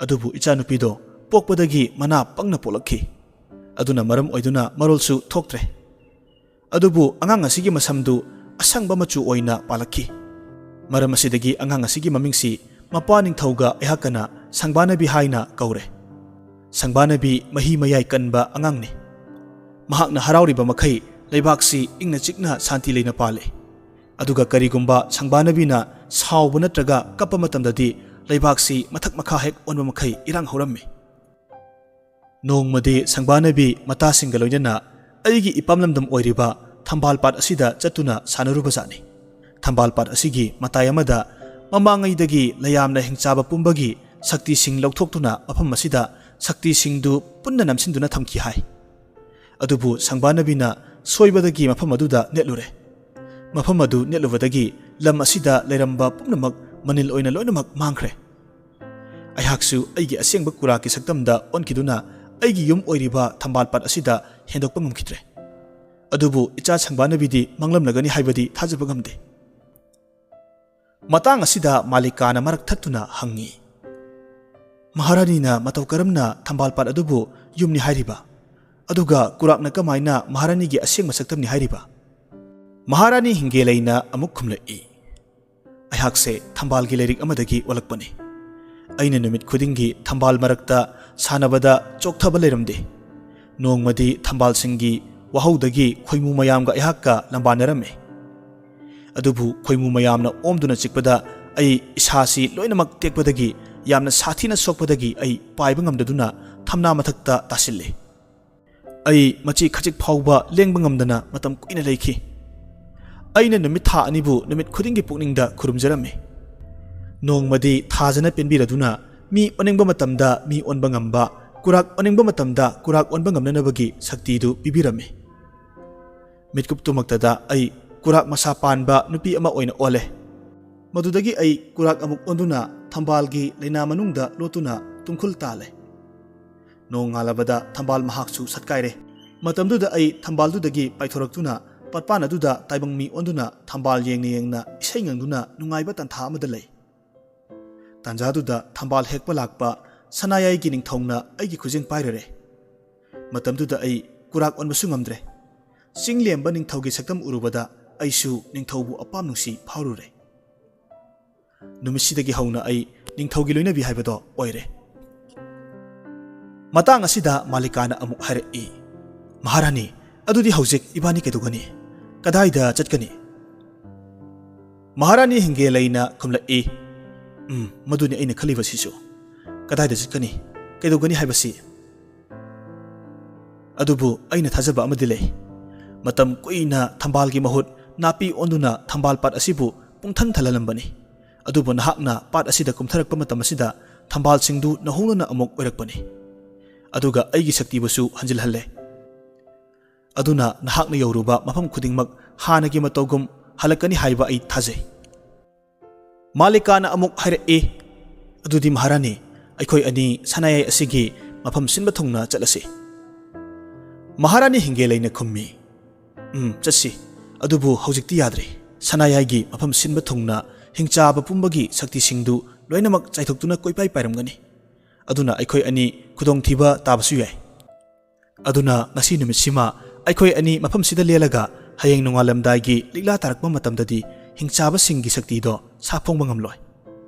ꯑꯗꯨꯕꯨ ꯏꯆꯥꯅꯨꯄꯤꯗꯣ ꯄꯣꯛꯄꯗꯒꯤ ꯃꯅꯥ ꯄꯪꯅ ꯄꯣꯛꯂꯛꯈꯤ꯫ ꯑꯗꯨꯅ ꯃꯔꯝ ꯑꯣꯏꯗꯨꯅ ꯃꯔꯣꯜꯁꯨ ꯊꯣꯛꯇ꯭ꯔꯦ꯫ ꯑꯗꯨꯕꯨ ꯑꯉꯥꯡ ꯑꯁꯤꯒꯤ ꯃꯁꯝꯗꯨ ꯑꯁꯪꯕ ꯃꯆꯨ ꯑꯣꯏꯅ ꯄꯥꯜꯂꯛꯈꯤ꯫ ꯃꯔꯝ ꯑꯁꯤꯗꯒꯤ ꯑꯉꯥꯡ ꯑꯁꯤꯒꯤ ꯃꯃꯤꯡꯁꯤ ꯃꯄꯥ ꯅꯤꯡꯊꯧꯒ ꯑꯩꯍꯥꯛꯀꯅ ꯁꯪꯕꯥꯅꯕꯤ ꯍꯥꯏꯅ ꯀꯧꯔꯦ꯫ ꯁꯪꯕꯥꯅꯕꯤ ꯃꯍꯤ ꯃꯌꯥꯏ ꯀꯟꯕ ꯑꯉꯥꯡꯅꯤ꯫ ꯃꯍꯥꯛꯅ ꯍꯔꯥꯎꯔꯤꯕ ꯃꯈꯩ ꯂꯩꯕꯥꯛꯁꯤ ꯏꯪꯅ ꯆꯤꯛꯅ ꯁꯥꯟꯇꯤ ꯂꯩꯅ ꯄꯥꯜꯂꯤ꯫ ꯑꯗꯨꯒ ꯀꯔꯤꯒꯨꯝꯕ ꯁꯪꯕꯥꯅꯕꯤꯅ ꯁꯥꯎꯕ ꯅꯠꯇ꯭ꯔꯒ ꯀꯞꯄ ꯃꯇꯝꯗꯗꯤ ꯂꯩꯕꯥꯛꯁꯤ ꯃꯊꯛ ꯃꯈꯥ ꯍꯦꯛ ꯑꯣꯟꯕ ꯃꯈꯩ ꯏꯔꯥꯡ ꯍꯧꯔꯝꯃꯤ꯫ ꯅꯣꯡꯃꯗꯤ ꯁꯪꯕꯥꯅꯕꯤ ꯃꯇꯥꯁꯤꯡꯒ ꯂꯣꯏꯅꯅ ꯑꯩꯒꯤ ꯏꯄꯥꯝ ꯂꯝꯗꯝ ꯑꯣꯏꯔꯤꯕ ꯊꯝꯕꯥꯜ ꯄꯥꯠ ꯑꯁꯤꯗ ꯆꯠꯇꯨꯅ ꯁꯥꯟꯅꯔꯨꯕꯖꯥꯠꯅꯤ꯫ ꯊꯝꯕꯥꯜ ꯄꯥꯠ ꯑꯁꯤꯒꯤ ꯃꯇꯥꯏ ꯑꯃꯗ ꯃꯃꯥꯡꯉꯩꯗꯒꯤ ꯂꯩꯌꯥꯝꯅ ꯍꯤꯡꯆꯥꯕ ꯄꯨꯝꯕꯒꯤ ꯁꯛꯇꯤꯁꯤꯡ ꯂꯧꯊꯣꯛꯇꯨꯅ ꯃꯐꯝ ꯑꯁꯤꯗ ꯁꯛꯇꯤꯁꯤꯡꯗꯨ ꯄꯨꯟꯅ ꯅꯝꯁꯤꯟꯗꯨꯅ ꯊꯝꯈꯤ ꯍꯥꯏ꯫ ꯑꯗꯨꯕꯨ ꯁꯪꯕꯥꯅꯕꯤꯅ ꯁꯣꯏꯕꯗꯒꯤ ꯃꯐꯝ ꯑꯗꯨꯗ ꯅꯦꯠꯂꯨꯔꯦ꯫ ꯃꯐꯝ ꯑꯗꯨ ꯅꯦꯠꯂꯨꯕꯗꯒꯤ ꯂꯝ ꯑꯁꯤꯗ ꯂꯩꯔꯝꯕ ꯄꯨꯝꯅꯃꯛ ꯃꯅꯤꯜ ꯑꯣꯏꯅ ꯂꯣꯏꯅꯃꯛ ꯃꯥꯡꯈ꯭ꯔꯦ꯫ ꯑꯩꯍꯥꯛꯁꯨ ꯑꯩꯒꯤ ꯑꯁꯦꯡꯕ ꯀꯨꯔꯥꯛꯀꯤ ꯁꯛꯇꯝꯗ ꯑꯣꯟꯈꯤꯗꯨꯅ ꯑꯩꯒꯤ ꯌꯨꯝ ꯑꯣꯏꯔꯤꯕ ꯊꯝꯕꯥꯜ ꯄꯥꯠ ꯑꯁꯤꯗ ꯍꯦꯟꯗꯣꯛꯄ ꯉꯝꯈꯤꯗ꯭ꯔꯦ꯫ ꯑꯗꯨꯕꯨ ꯏꯆꯥ ꯁꯪꯕꯥꯅꯕꯤꯗꯤ ꯃꯥꯡꯂꯝꯂꯒꯅꯤ ꯍꯥꯏꯕꯗꯤ ꯊꯥꯖꯕ ꯉꯝꯗꯦ꯫ ꯃꯇꯥꯡ ꯑꯁꯤꯗ ꯃꯥꯂꯤꯀꯥꯅ ꯃꯔꯛ ꯊꯠꯇꯨꯅ ꯍꯪꯉꯤ, "ꯃꯍꯥꯔꯥꯅꯤꯅ ꯃꯇꯧ ꯀꯔꯝꯅ ꯊꯝꯕꯥꯜ ꯄꯥꯠ ꯑꯗꯨꯕꯨ ꯌꯨꯝꯅꯤ ꯍꯥꯏꯔꯤꯕ? ꯑꯗꯨꯒ ꯀꯨꯔꯥꯛꯅ ꯀꯃꯥꯏꯅ ꯃꯍꯥꯔꯥꯅꯤꯒꯤ ꯑꯁꯦꯡꯕ ꯁꯛꯇꯝꯅꯤ ꯍꯥꯏꯔꯤꯕ?" ꯃꯍꯥꯔꯥꯅꯤ ꯍꯤꯡꯒꯦꯂꯩꯅ ꯑꯃꯨꯛ ꯈꯨꯝꯂꯛꯏ, "ꯑꯩꯍꯥꯛꯁꯦ ꯊꯝꯕꯥꯜꯒꯤ ꯂꯥꯏꯔꯤꯛ ꯑꯃꯗꯒꯤ ꯑꯣꯜꯂꯛꯄꯅꯤ꯫ ꯑꯩꯅ ꯅꯨꯃꯤꯠ ꯈꯨꯗꯤꯡꯒꯤ ꯊꯝꯕꯥꯜ ꯃꯔꯛꯇ ꯁꯥꯟꯅꯕꯗ ꯆꯣꯛꯊꯕ ꯂꯩꯔꯝꯗꯦ꯫ ꯅꯣꯡꯃꯗꯤ ꯊꯝꯕꯥꯜꯁꯤꯡꯒꯤ ꯋꯥꯍꯧꯗꯒꯤ ꯈꯣꯏꯃꯨ ꯃꯌꯥꯝꯒ ꯑꯩꯍꯥꯛꯀ ꯂꯝꯕꯥꯅꯔꯝꯃꯤ꯫ ꯑꯗꯨꯕꯨ ꯈꯣꯏꯃꯨ ꯃꯌꯥꯝꯅ ꯑꯣꯝꯗꯨꯅ ꯆꯤꯛꯄꯗ ꯑꯩ ꯏꯁꯥꯁꯤ ꯂꯣꯏꯅꯃꯛ ꯇꯦꯛꯄꯗꯒꯤ ꯌꯥꯝꯅ ꯁꯥꯊꯤꯅ ꯁꯣꯛꯄꯗꯒꯤ ꯑꯩ ꯄꯥꯏꯕ ꯉꯝꯗꯗꯨꯅ ꯊꯝꯅꯥ ꯃꯊꯛꯇ ꯇꯥꯁꯤꯜꯂꯤ꯫ ꯑꯩ ꯃꯆꯤ ꯈꯖꯤꯛ ꯐꯥꯎꯕ ꯂꯦꯡꯕ ꯉꯝꯗꯅ ꯃꯇꯝ ꯀꯨꯏꯅ ꯂꯩꯈꯤ꯫ ꯑꯩꯅ ꯅꯨꯃꯤꯠ ꯊꯥ ꯑꯅꯤꯕꯨ ꯅꯨꯃꯤꯠ ꯈꯨꯗꯤꯡꯒꯤ ꯄꯨꯛꯅꯤꯡꯗ ꯈꯨꯔꯨꯝꯖꯔꯝꯃꯤ꯫ ꯅꯣꯡꯃꯗꯤ ꯊꯥꯖꯅ ꯄꯦꯟꯕꯤꯔꯗꯨꯅ ꯃꯤ ꯑꯣꯟꯅꯤꯡꯕ ꯃꯇꯝꯗ ꯃꯤ ꯑꯣꯟꯕ ꯉꯝꯕ ꯀꯨꯔꯥꯛ ꯑꯣꯟꯅꯤꯡꯕ ꯃꯇꯝꯗ ꯀꯨꯔꯥꯛ ꯑꯣꯟꯕ ꯉꯝꯅꯅꯕꯒꯤ ꯁꯛꯇꯤꯗꯨ ꯄꯤꯕꯤꯔꯝꯃꯤ꯫ ꯃꯤꯠꯀꯨꯞꯇꯨꯃꯛꯇꯗ ꯑꯩ ꯀꯨꯔꯥꯛ ꯃꯁꯥ ꯄꯥꯟꯕ ꯅꯨꯄꯤ ꯑꯃ ꯑꯣꯏꯅ ꯑꯣꯜꯂꯦ꯫ ꯃꯗꯨꯗꯒꯤ ꯑꯩ ꯀꯨꯔꯥꯛ ꯑꯃꯨꯛ ꯑꯣꯟꯗꯨꯅ ꯊꯝꯕꯥꯜꯒꯤ ꯂꯩꯅꯥ ꯃꯅꯨꯡꯗ ꯂꯣꯠꯇꯨꯅ ꯇꯨꯝꯈꯨꯜ ꯇꯥꯜꯂꯦ꯫ ꯅꯣꯡꯉꯥꯜꯂꯕꯗ ꯊꯝꯕꯥꯜ ꯃꯍꯥꯛꯁꯨ ꯁꯠꯀꯥꯏꯔꯦ꯫ ꯃꯇꯝꯗꯨꯗ ꯑꯩ ꯊꯝꯕꯥꯜꯗꯨꯗꯒꯤ ꯄꯥꯏꯊꯣꯔꯛꯇꯨꯅ ꯄꯥꯠꯄꯥꯟ ꯑꯗꯨꯗ ꯇꯥꯏꯕꯪ ꯃꯤ ꯑꯣꯟꯗꯨꯅ ꯊꯝꯕꯥꯜ ꯌꯦꯡꯅ ꯌꯦꯡꯅ ꯏꯁꯩ ꯉꯪꯗꯨꯅ ꯅꯨꯡꯉꯥꯏꯕ ꯇꯥꯟꯊꯥ ꯑꯃꯗ ꯂꯩ꯫ ꯇꯥꯟꯖꯥꯗꯨꯗ ꯊꯝꯕꯥꯜ ꯍꯦꯛꯄ ꯂꯥꯛꯄ ꯁꯅꯥꯌꯥꯏꯒꯤ ꯅꯤꯡꯊꯧꯅ ꯑꯩꯒꯤ ꯈꯨꯖꯤꯡ ꯄꯥꯏꯔꯨꯔꯦ꯫ ꯃꯇꯝꯗꯨꯗ ꯑꯩ ꯀꯨꯔꯥꯛ ꯑꯣꯟꯕꯁꯨ ꯉꯝꯗ꯭ꯔꯦ꯫ ꯆꯤꯡ ꯂꯦꯝꯕ ꯅꯤꯡꯊꯧꯒꯤ ꯁꯛꯇꯝ ꯎꯔꯨꯕꯗ ꯑꯩꯁꯨ ꯅꯤꯡꯊꯧꯕꯨ ꯑꯄꯥꯝ ꯅꯨꯡꯁꯤ ꯐꯥꯎꯔꯨꯔꯦ꯫ ꯅꯨꯃꯤꯠꯁꯤꯗꯒꯤ ꯍꯧꯅ ꯑꯩ ꯅꯤꯡꯊꯧꯒꯤ ꯂꯣꯏꯅꯕꯤ ꯍꯥꯏꯕꯗꯣ ꯑꯣꯏꯔꯦ꯫ ꯃꯇꯥꯡ ꯑꯁꯤꯗ ꯃꯥꯂꯤꯀꯥꯅ ꯑꯃꯨꯛ ꯍꯥꯏꯔꯛꯏ, "ꯃꯍꯥꯔꯥꯅꯤ, ꯑꯗꯨꯗꯤ ꯍꯧꯖꯤꯛ ꯏꯕꯥꯅꯤ ꯀꯩꯗꯧꯒꯅꯤ? ꯀꯗꯥꯏꯗ ꯆꯠꯀꯅꯤ?" ꯃꯍꯥꯔꯥꯅꯤ ꯍꯤꯡꯒꯦꯂꯩꯅ ꯈꯨꯝꯂꯛꯏ, "ꯎꯝ, ꯃꯗꯨꯅꯤ ꯑꯩꯅ ꯈꯜꯂꯤꯕꯁꯤꯁꯨ꯫ ꯀꯗꯥꯏꯗ ꯆꯠꯀꯅꯤ? ꯀꯩꯗꯧꯒꯅꯤ ꯍꯥꯏꯕꯁꯤ? ꯑꯗꯨꯕꯨ ꯑꯩꯅ ꯊꯥꯖꯕ ꯑꯃꯗꯤ ꯂꯩ꯫ ꯃꯇꯝ ꯀꯨꯏꯅ ꯊꯝꯕꯥꯜꯒꯤ ꯃꯍꯨꯠ ꯅꯥꯄꯤ ꯑꯣꯟꯗꯨꯅ ꯊꯝꯕꯥꯜ ꯄꯥꯠ ꯑꯁꯤꯕꯨ ꯄꯨꯡꯊꯟ ꯊꯜꯍꯜꯂꯝꯕꯅꯤ꯫ ꯑꯗꯨꯕꯨ ꯅꯍꯥꯛꯅ ꯄꯥꯠ ꯑꯁꯤꯗ ꯀꯨꯝꯊꯔꯛꯄ ꯃꯇꯝ ꯑꯁꯤꯗ ꯊꯝꯕꯥꯜꯁꯤꯡꯗꯨ ꯅꯧꯍꯧꯅꯅ ꯑꯃꯨꯛ ꯑꯣꯏꯔꯛꯄꯅꯤ꯫ ꯑꯗꯨꯒ ꯑꯩꯒꯤ ꯁꯛꯇꯤꯕꯨꯁꯨ ꯍꯟꯖꯤꯜꯍꯜꯂꯦ꯫ ꯑꯗꯨꯅ ꯅꯍꯥꯛꯅ ꯌꯧꯔꯨꯕ ꯃꯐꯝ ꯈꯨꯗꯤꯡꯃꯛ ꯍꯥꯟꯅꯒꯤ ꯃꯇꯧꯒꯨꯝ ꯍꯜꯂꯛꯀꯅꯤ ꯍꯥꯏꯕ ꯑꯩ ꯊꯥꯖꯩ꯫" ꯃꯥꯂꯤꯀꯥꯅ ꯑꯃꯨꯛ ꯍꯥꯏꯔꯛꯏ, "ꯑꯗꯨꯗꯤ ꯃꯍꯥꯔꯥꯅꯤ, ꯑꯩꯈꯣꯏ ꯑꯅꯤ ꯁꯅꯥꯌꯥꯏ ꯑꯁꯤꯒꯤ ꯃꯐꯝ ꯁꯤꯟꯕ ꯊꯨꯡꯅ ꯆꯠꯂꯁꯤ꯫" ꯃꯍꯥꯔꯥꯅꯤ ꯍꯤꯡꯒꯦꯂꯩꯅ ꯈꯨꯝꯃꯤ, "ꯎꯝ, ꯆꯠꯁꯤ꯫ ꯑꯗꯨꯕꯨ ꯍꯧꯖꯤꯛꯇꯤ ꯌꯥꯗ꯭ꯔꯤ꯫ ꯁꯅꯥꯌꯥꯏꯒꯤ ꯃꯐꯝ ꯁꯤꯟꯕ ꯊꯨꯡꯅ ꯍꯤꯡꯆꯥꯕ ꯄꯨꯝꯕꯒꯤ ꯁꯛꯇꯤꯁꯤꯡꯗꯨ ꯂꯣꯏꯅꯃꯛ ꯆꯥꯏꯊꯣꯛꯇꯨꯅ ꯀꯣꯏꯄꯥꯏ ꯄꯥꯏꯔꯝꯒꯅꯤ꯫ ꯑꯗꯨꯅ ꯑꯩꯈꯣꯏ ꯑꯅꯤ ꯈꯨꯗꯣꯡꯊꯤꯕ ꯇꯥꯕꯁꯨ ꯌꯥꯏ꯫ ꯑꯗꯨꯅ ꯉꯁꯤ ꯅꯨꯃꯤꯠꯁꯤꯃ ꯑꯩꯈꯣꯏ ꯑꯅꯤ ꯃꯐꯝꯁꯤꯗ ꯂꯦꯜꯂꯒ ꯍꯌꯦꯡ ꯅꯣꯡꯉꯥꯜꯂꯝꯗꯥꯏꯒꯤ ꯂꯤꯛꯂꯥ ꯇꯥꯔꯛꯄ ꯃꯇꯝꯗꯗꯤ ꯍꯤꯡꯆꯥꯕꯁꯤꯡꯒꯤ ꯁꯛꯇꯤꯗꯣ ꯁꯥꯐꯣꯡꯕ ꯉꯝꯂꯣꯏ꯫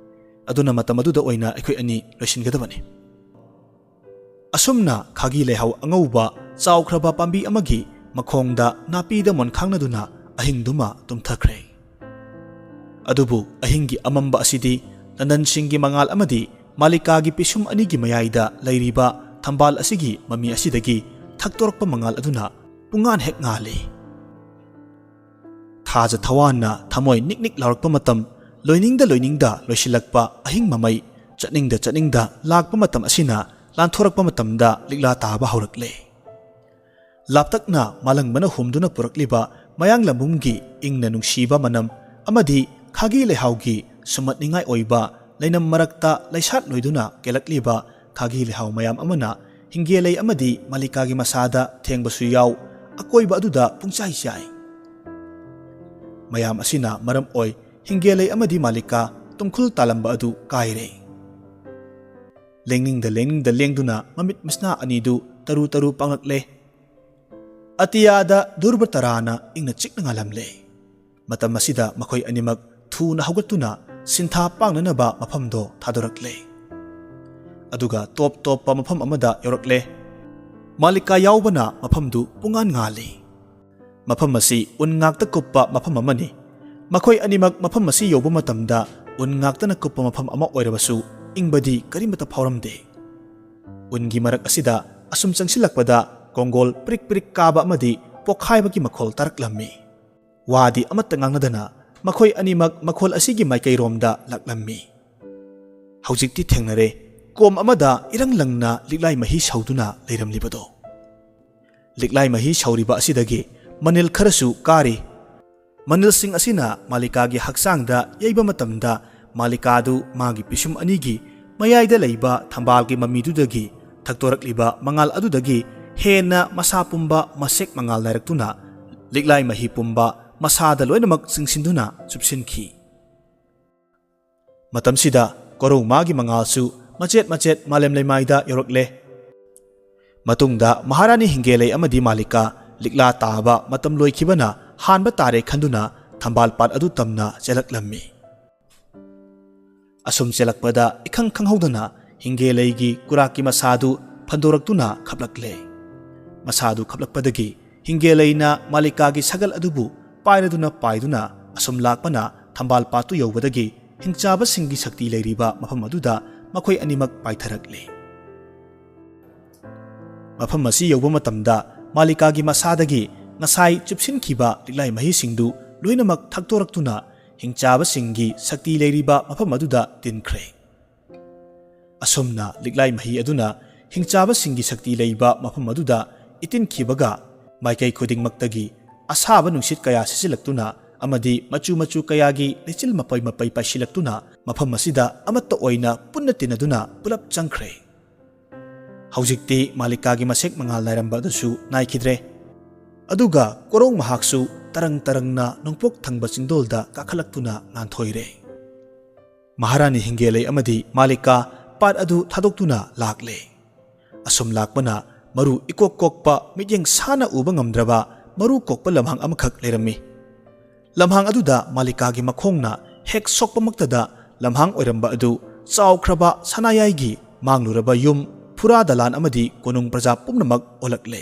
ꯑꯗꯨꯅ ꯃꯇꯝ ꯑꯗꯨꯗ ꯑꯣꯏꯅ ꯑꯩꯈꯣꯏ ꯑꯅꯤ ꯂꯣꯏꯁꯤꯟꯒꯗꯕꯅꯤ꯫" ꯑꯁꯨꯝꯅ ꯈꯥꯒꯤ ꯂꯩꯍꯥꯎ ꯑꯉꯧꯕ ꯆꯥꯎꯈ꯭ꯔꯕ ꯄꯥꯝꯕꯤ ꯑꯃꯒꯤ ꯃꯈꯣꯡꯗ ꯅꯥꯄꯤꯗ ꯃꯣꯟꯈꯥꯡꯅꯗꯨꯅ ꯑꯍꯤꯡꯗꯨꯃ ꯇꯨꯝꯊꯈ꯭ꯔꯦ꯫ ꯑꯗꯨꯕꯨ ꯑꯍꯤꯡꯒꯤ ꯑꯃꯝꯕ ꯑꯁꯤꯗꯤ ꯅꯟꯗꯟꯁꯤꯡꯒꯤ ꯃꯉꯥꯜ ꯑꯃꯗꯤ ꯃꯥꯂꯤꯀꯥꯒꯤ ꯄꯤꯁꯨꯝ ꯑꯅꯤꯒꯤ ꯃꯌꯥꯏꯗ ꯂꯩꯔꯤꯕ ꯊꯝꯕꯥꯜ ꯑꯁꯤꯒꯤ ꯃꯃꯤ ꯑꯁꯤꯗꯒꯤ ꯊꯛꯇꯣꯔꯛꯄ ꯃꯉꯥꯜ ꯑꯗꯨꯅ ꯄꯨꯡꯉꯥꯟ ꯍꯦꯛ ꯉꯥꯜꯂꯤ꯫ ꯊꯥꯖ ꯊꯋꯥꯟꯅ ꯊꯃꯣꯏ ꯅꯤꯛ ꯅꯤꯛ ꯂꯥꯎꯔꯛꯄ ꯃꯇꯝ, ꯂꯣꯏꯅꯤꯡꯗ ꯂꯣꯏꯅꯤꯡꯗ ꯂꯣꯏꯁꯤꯜꯂꯛꯄ ꯑꯍꯤꯡ ꯃꯃꯩ, ꯆꯠꯅꯤꯡꯗ ꯆꯠꯅꯤꯡꯗ ꯂꯥꯛꯄ ꯃꯇꯝ ꯑꯁꯤꯅ ꯂꯥꯟꯊꯣꯔꯛꯄ ꯃꯇꯝꯗ ꯂꯤꯛꯂꯥ ꯇꯥꯕ ꯍꯧꯔꯛꯂꯦ꯫ ꯂꯥꯞꯇꯛꯅ ꯃꯥꯂꯪꯕꯅ ꯍꯨꯝꯗꯨꯅ ꯄꯨꯔꯛꯂꯤꯕ ꯃꯌꯥꯡ ꯂꯝꯕꯨꯝꯒꯤ ꯏꯪꯅ ꯅꯨꯡꯁꯤꯕ ꯃꯅꯝ ꯑꯃꯗꯤ ꯈꯥꯒꯤ ꯂꯩꯍꯥꯎꯒꯤ ꯁꯨꯝꯍꯠꯅꯤꯡꯉꯥꯏ ꯑꯣꯏꯕ ꯂꯩꯅꯝ ꯃꯔꯛꯇ ꯂꯩꯁꯥꯠ ꯂꯣꯏꯗꯨꯅ ꯀꯦꯜꯂꯛꯂꯤꯕ ꯈꯥꯒꯤ ꯂꯩꯍꯥꯎ ꯃꯌꯥꯝ ꯑꯃꯅ ꯍꯤꯡꯒꯦꯂꯩ ꯑꯃꯗꯤ ꯃꯥꯂꯤꯀꯥꯒꯤ ꯃꯁꯥꯗ ꯊꯦꯡꯕꯁꯨ ꯌꯥꯎ, ꯑꯀꯣꯏꯕ ꯑꯗꯨꯗ ꯄꯨꯡꯆꯥꯏ ꯆꯥꯏ꯫ ꯃꯌꯥꯝ ꯑꯁꯤꯅ ꯃꯔꯝ ꯑꯣꯏ ꯍꯤꯡꯒꯦꯂꯩ ꯑꯃꯗꯤ ꯃꯥꯂꯤꯀꯥ ꯇꯨꯝꯈꯨꯜ ꯇꯥꯂꯝꯕ ꯑꯗꯨ ꯀꯥꯏꯔꯦ꯫ ꯂꯦꯡꯅꯤꯡꯗ ꯂꯦꯡꯅꯤꯡꯗ ꯂꯦꯡꯗꯨꯅ ꯃꯃꯤꯠ ꯃꯁꯅꯥ ꯑꯅꯤꯗꯨ ꯇꯔꯨ ꯇꯔꯨ ꯄꯥꯡꯂꯛꯂꯦ꯫ ꯑꯇꯤꯌꯥꯗ ꯙ꯭ꯔꯨꯕ ꯇꯔꯥꯅ ꯏꯪꯅ ꯆꯤꯛꯅ ꯉꯥꯜꯂꯝꯂꯦ꯫ ꯃꯇꯝ ꯑꯁꯤꯗ ꯃꯈꯣꯏ ꯑꯅꯤꯃꯛ ꯊꯨꯅ ꯍꯧꯒꯠꯇꯨꯅ ꯁꯤꯟꯊꯥ ꯄꯥꯡꯅꯅꯕ ꯃꯐꯝꯗꯣ ꯊꯥꯗꯣꯔꯛꯂꯦ꯫ ꯑꯗꯨꯒ ꯇꯣꯞ ꯇꯣꯞꯄ ꯃꯐꯝ ꯑꯃꯗ ꯌꯧꯔꯛꯂꯦ꯫ ꯃꯥꯂꯤꯀꯥ ꯌꯥꯎꯕꯅ ꯃꯐꯝꯗꯨ ꯄꯨꯡꯉꯥꯟ ꯉꯥꯜꯂꯤ꯫ ꯃꯐꯝ ꯑꯁꯤ ꯎꯟ ꯉꯥꯛꯇ ꯀꯨꯞꯄ ꯃꯐꯝ ꯑꯃꯅꯤ꯫ ꯃꯈꯣꯏ ꯑꯅꯤꯃꯛ ꯃꯐꯝ ꯑꯁꯤ ꯌꯧꯕ ꯃꯇꯝꯗ ꯎꯟ ꯉꯥꯛꯇꯅ ꯀꯨꯞꯄ ꯃꯐꯝ ꯑꯃ ꯑꯣꯏꯔꯕꯁꯨ ꯏꯪꯕꯗꯤ ꯀꯔꯤꯃꯠꯇ ꯐꯥꯎꯔꯝꯗꯦ꯫ ꯎꯟꯒꯤ ꯃꯔꯛ ꯑꯁꯤꯗ ꯑꯁꯨꯝ ꯆꯪꯁꯤꯜꯂꯛꯄꯗ ꯀꯣꯡꯒꯣꯜ ꯄ꯭ꯔꯤꯛ ꯄ꯭ꯔꯤꯛ ꯀꯥꯕ ꯑꯃꯗꯤ ꯄꯣꯈꯥꯏꯕꯒꯤ ꯃꯈꯣꯜ ꯇꯥꯔꯛꯂꯝꯃꯤ꯫ ꯋꯥꯗꯤ ꯑꯃꯠꯇ ꯉꯥꯡꯅꯗꯅ ꯃꯈꯣꯏ ꯑꯅꯤꯃꯛ ꯃꯈꯣꯜ ꯑꯁꯤꯒꯤ ꯃꯥꯏꯀꯩꯔꯣꯝꯗ ꯂꯥꯛꯂꯝꯃꯤ꯫ ꯍꯧꯖꯤꯛꯇꯤ ꯊꯦꯡꯅꯔꯦ, ꯀꯣꯝ ꯑꯃꯗ ꯏꯔꯪ ꯂꯪꯅ ꯂꯤꯛꯂꯥꯏ ꯃꯍꯤ ꯁꯧꯗꯨꯅ ꯂꯩꯔꯝꯂꯤꯕꯗꯣ꯫ ꯂꯤꯛꯂꯥꯏ ꯃꯍꯤ ꯁꯧꯔꯤꯕ ꯑꯁꯤꯗꯒꯤ ꯃꯅꯤꯜ ꯈꯔꯁꯨ ꯀꯥꯔꯤ꯫ ꯃꯅꯤꯜꯁꯤꯡ ꯑꯁꯤꯅ ꯃꯥꯂꯤꯀꯥꯒꯤ ꯍꯛꯆꯥꯡꯗ ꯌꯩꯕ ꯃꯇꯝꯗ ꯃꯥꯂꯤꯀꯥꯗꯨ ꯃꯥꯒꯤ ꯄꯤꯁꯨꯝ ꯑꯅꯤꯒꯤ ꯃꯌꯥꯏꯗ ꯂꯩꯕ ꯊꯝꯕꯥꯜꯒꯤ ꯃꯃꯤꯗꯨꯗꯒꯤ ꯊꯛꯇꯣꯔꯛꯂꯤꯕ ꯃꯉꯥꯜ ꯑꯗꯨꯗꯒꯤ ꯍꯦꯟꯅ ꯃꯁꯥ ꯄꯨꯝꯕ ꯃꯁꯦꯛ ꯃꯉꯥꯜ ꯅꯥꯏꯔꯛꯇꯨꯅ ꯂꯤꯛꯂꯥꯏ ꯃꯍꯤ ꯄꯨꯝꯕ ꯃꯁꯥꯗ ꯂꯣꯏꯅꯃꯛ ꯆꯤꯡꯁꯤꯟꯗꯨꯅ ꯆꯨꯞꯁꯤꯟꯈꯤ꯫ ꯃꯇꯝꯁꯤꯗ ꯀꯣꯔꯧꯃꯥꯒꯤ ꯃꯉꯥꯜꯁꯨ ꯃꯆꯦꯠ ꯃꯆꯦꯠ ꯃꯥꯂꯦꯝ ꯂꯩꯃꯥꯏꯗ ꯌꯧꯔꯛꯂꯦ꯫ ꯃꯇꯨꯡꯗ ꯃꯍꯥꯔꯥꯅꯤ ꯍꯤꯡꯒꯦꯂꯩ ꯑꯃꯗꯤ ꯃꯥꯂꯤꯀꯥ ꯂꯤꯛꯂꯥ ꯇꯥꯕ ꯃꯇꯝ ꯂꯣꯏꯈꯤꯕꯅ ꯍꯥꯟꯕ ꯇꯥꯔꯦ ꯈꯟꯗꯨꯅ ꯊꯝꯕꯥꯜ ꯄꯥꯠ ꯑꯗꯨ ꯇꯝꯅ ꯆꯦꯜꯂꯛꯂꯝꯃꯤ꯫ ꯑꯁꯨꯝ ꯆꯦꯜꯂꯛꯄꯗ ꯏꯈꯪ ꯈꯪꯍꯧꯗꯅ ꯍꯤꯡꯒꯦꯂꯩꯒꯤ ꯀꯨꯔꯥꯛꯀꯤ ꯃꯁꯥꯗꯨ ꯐꯟꯗꯣꯔꯛꯇꯨꯅ ꯈꯞꯂꯛꯂꯦ꯫ ꯃꯁꯥꯗꯨ ꯈꯞꯂꯛꯄꯗꯒꯤ ꯍꯤꯡꯒꯦꯂꯩꯅ ꯃꯥꯂꯤꯀꯥꯒꯤ ꯁꯒꯜ ꯑꯗꯨꯕꯨ ꯄꯥꯏꯔꯗꯨꯅ ꯄꯥꯏꯗꯨꯅ ꯑꯁꯨꯝ ꯂꯥꯛꯄꯅ ꯊꯝꯕꯥꯜ ꯄꯥꯠꯇꯨ ꯌꯧꯕꯗꯒꯤ ꯍꯤꯡꯆꯥꯕꯁꯤꯡꯒꯤ ꯁꯛꯇꯤ ꯂꯩꯔꯤꯕ ꯃꯐꯝ ꯑꯗꯨꯗ ꯃꯈꯣꯏ ꯑꯅꯤꯃꯛ ꯄꯥꯏꯊꯔꯛꯂꯦ꯫ ꯃꯐꯝ ꯑꯁꯤ ꯌꯧꯕ ꯃꯇꯝꯗ ꯃꯥꯂꯤꯀꯥꯒꯤ ꯃꯁꯥꯗꯒꯤ ꯉꯁꯥꯏ ꯆꯨꯞꯁꯤꯟꯈꯤꯕ ꯂꯤꯛꯂꯥꯏ ꯃꯍꯤꯁꯤꯡꯗꯨ ꯂꯣꯏꯅꯃꯛ ꯊꯛꯇꯣꯔꯛꯇꯨꯅ ꯍꯤꯡꯆꯥꯕꯁꯤꯡꯒꯤ ꯁꯛꯇꯤ ꯂꯩꯔꯤꯕ ꯃꯐꯝ ꯑꯗꯨꯗ ꯇꯤꯟꯈ꯭ꯔꯦ꯫ ꯑꯁꯨꯝꯅ ꯂꯤꯛꯂꯥꯏ ꯃꯍꯤ ꯑꯗꯨꯅ ꯍꯤꯡꯆꯥꯕꯁꯤꯡꯒꯤ ꯁꯛꯇꯤ ꯂꯩꯕ ꯃꯐꯝ ꯑꯗꯨꯗ ꯏꯇꯤꯟꯈꯤꯕꯒ, ꯃꯥꯏꯀꯩ ꯈꯨꯗꯤꯡꯃꯛꯇꯒꯤ ꯑꯁꯥꯕ ꯅꯨꯡꯁꯤꯠ ꯀꯌꯥ ꯁꯤꯠꯆꯤꯜꯂꯛꯇꯨꯅ ꯑꯃꯗꯤ ꯃꯆꯨ ꯃꯆꯨ ꯀꯌꯥꯒꯤ ꯂꯩꯆꯤꯜ ꯃꯄꯩ ꯃꯄꯩ ꯄꯥꯏꯁꯤꯜꯂꯛꯇꯨꯅ ꯃꯐꯝ ꯑꯁꯤꯗ ꯑꯃꯠꯇ ꯑꯣꯏꯅ ꯄꯨꯟꯅ ꯇꯤꯟꯅꯗꯨꯅ ꯄꯨꯂꯞ ꯆꯪꯈ꯭ꯔꯦ꯫ ꯍꯧꯖꯤꯛꯇꯤ ꯃꯥꯂꯤꯀꯥꯒꯤ ꯃꯁꯦꯛ ꯃꯉꯥꯜ ꯅꯥꯏꯔꯝꯕ ꯑꯗꯨꯁꯨ ꯅꯥꯏꯈꯤꯗ꯭ꯔꯦ꯫ ꯑꯗꯨꯒ ꯀꯣꯔꯣꯡ ꯃꯍꯥꯛꯁꯨ ꯇꯔꯪ ꯇꯔꯪꯅ ꯅꯣꯡꯄꯣꯛ ꯊꯪꯕ ꯆꯤꯡꯗꯣꯜꯗ ꯀꯥꯈꯠꯂꯛꯇꯨꯅ ꯉꯥꯟꯊꯣꯏꯔꯦ꯫ ꯃꯍꯥꯔꯥꯅꯤ ꯍꯤꯡꯒꯦꯂꯩ ꯑꯃꯗꯤ ꯃꯥꯂꯤꯀꯥ ꯄꯥꯠ ꯑꯗꯨ ꯊꯥꯗꯣꯛꯇꯨꯅ ꯂꯥꯛꯂꯦ꯫ ꯑꯁꯨꯝ ꯂꯥꯛꯄꯅ ꯃꯔꯨ ꯏꯀꯣꯛ ꯀꯣꯛꯄ, ꯃꯤꯠꯌꯦꯡ ꯁꯥꯅ ꯎꯕ ꯉꯝꯗ꯭ꯔꯕ ꯃꯔꯨ ꯀꯣꯛꯄ ꯂꯝꯍꯥꯡ ꯑꯃꯈꯛ ꯂꯩꯔꯝꯃꯤ꯫ ꯂꯝꯍꯥꯡ ꯑꯗꯨꯗ ꯃꯥꯂꯤꯀꯥꯒꯤ ꯃꯈꯣꯡꯅ ꯍꯦꯛ ꯁꯣꯛꯄꯃꯛꯇꯗ ꯂꯝꯍꯥꯡ ꯑꯣꯏꯔꯝꯕ ꯑꯗꯨ ꯆꯥꯎꯈ꯭ꯔꯕ ꯁꯅꯥꯌꯥꯏꯒꯤ ꯃꯥꯡꯂꯨꯔꯕ ꯌꯨꯝ, ꯐꯨꯔꯥ ꯗꯂꯥꯟ ꯑꯃꯗꯤ ꯀꯣꯅꯨꯡ ꯄ꯭ꯔꯖꯥ ꯄꯨꯝꯅꯃꯛ ꯑꯣꯜꯂꯛꯂꯦ꯫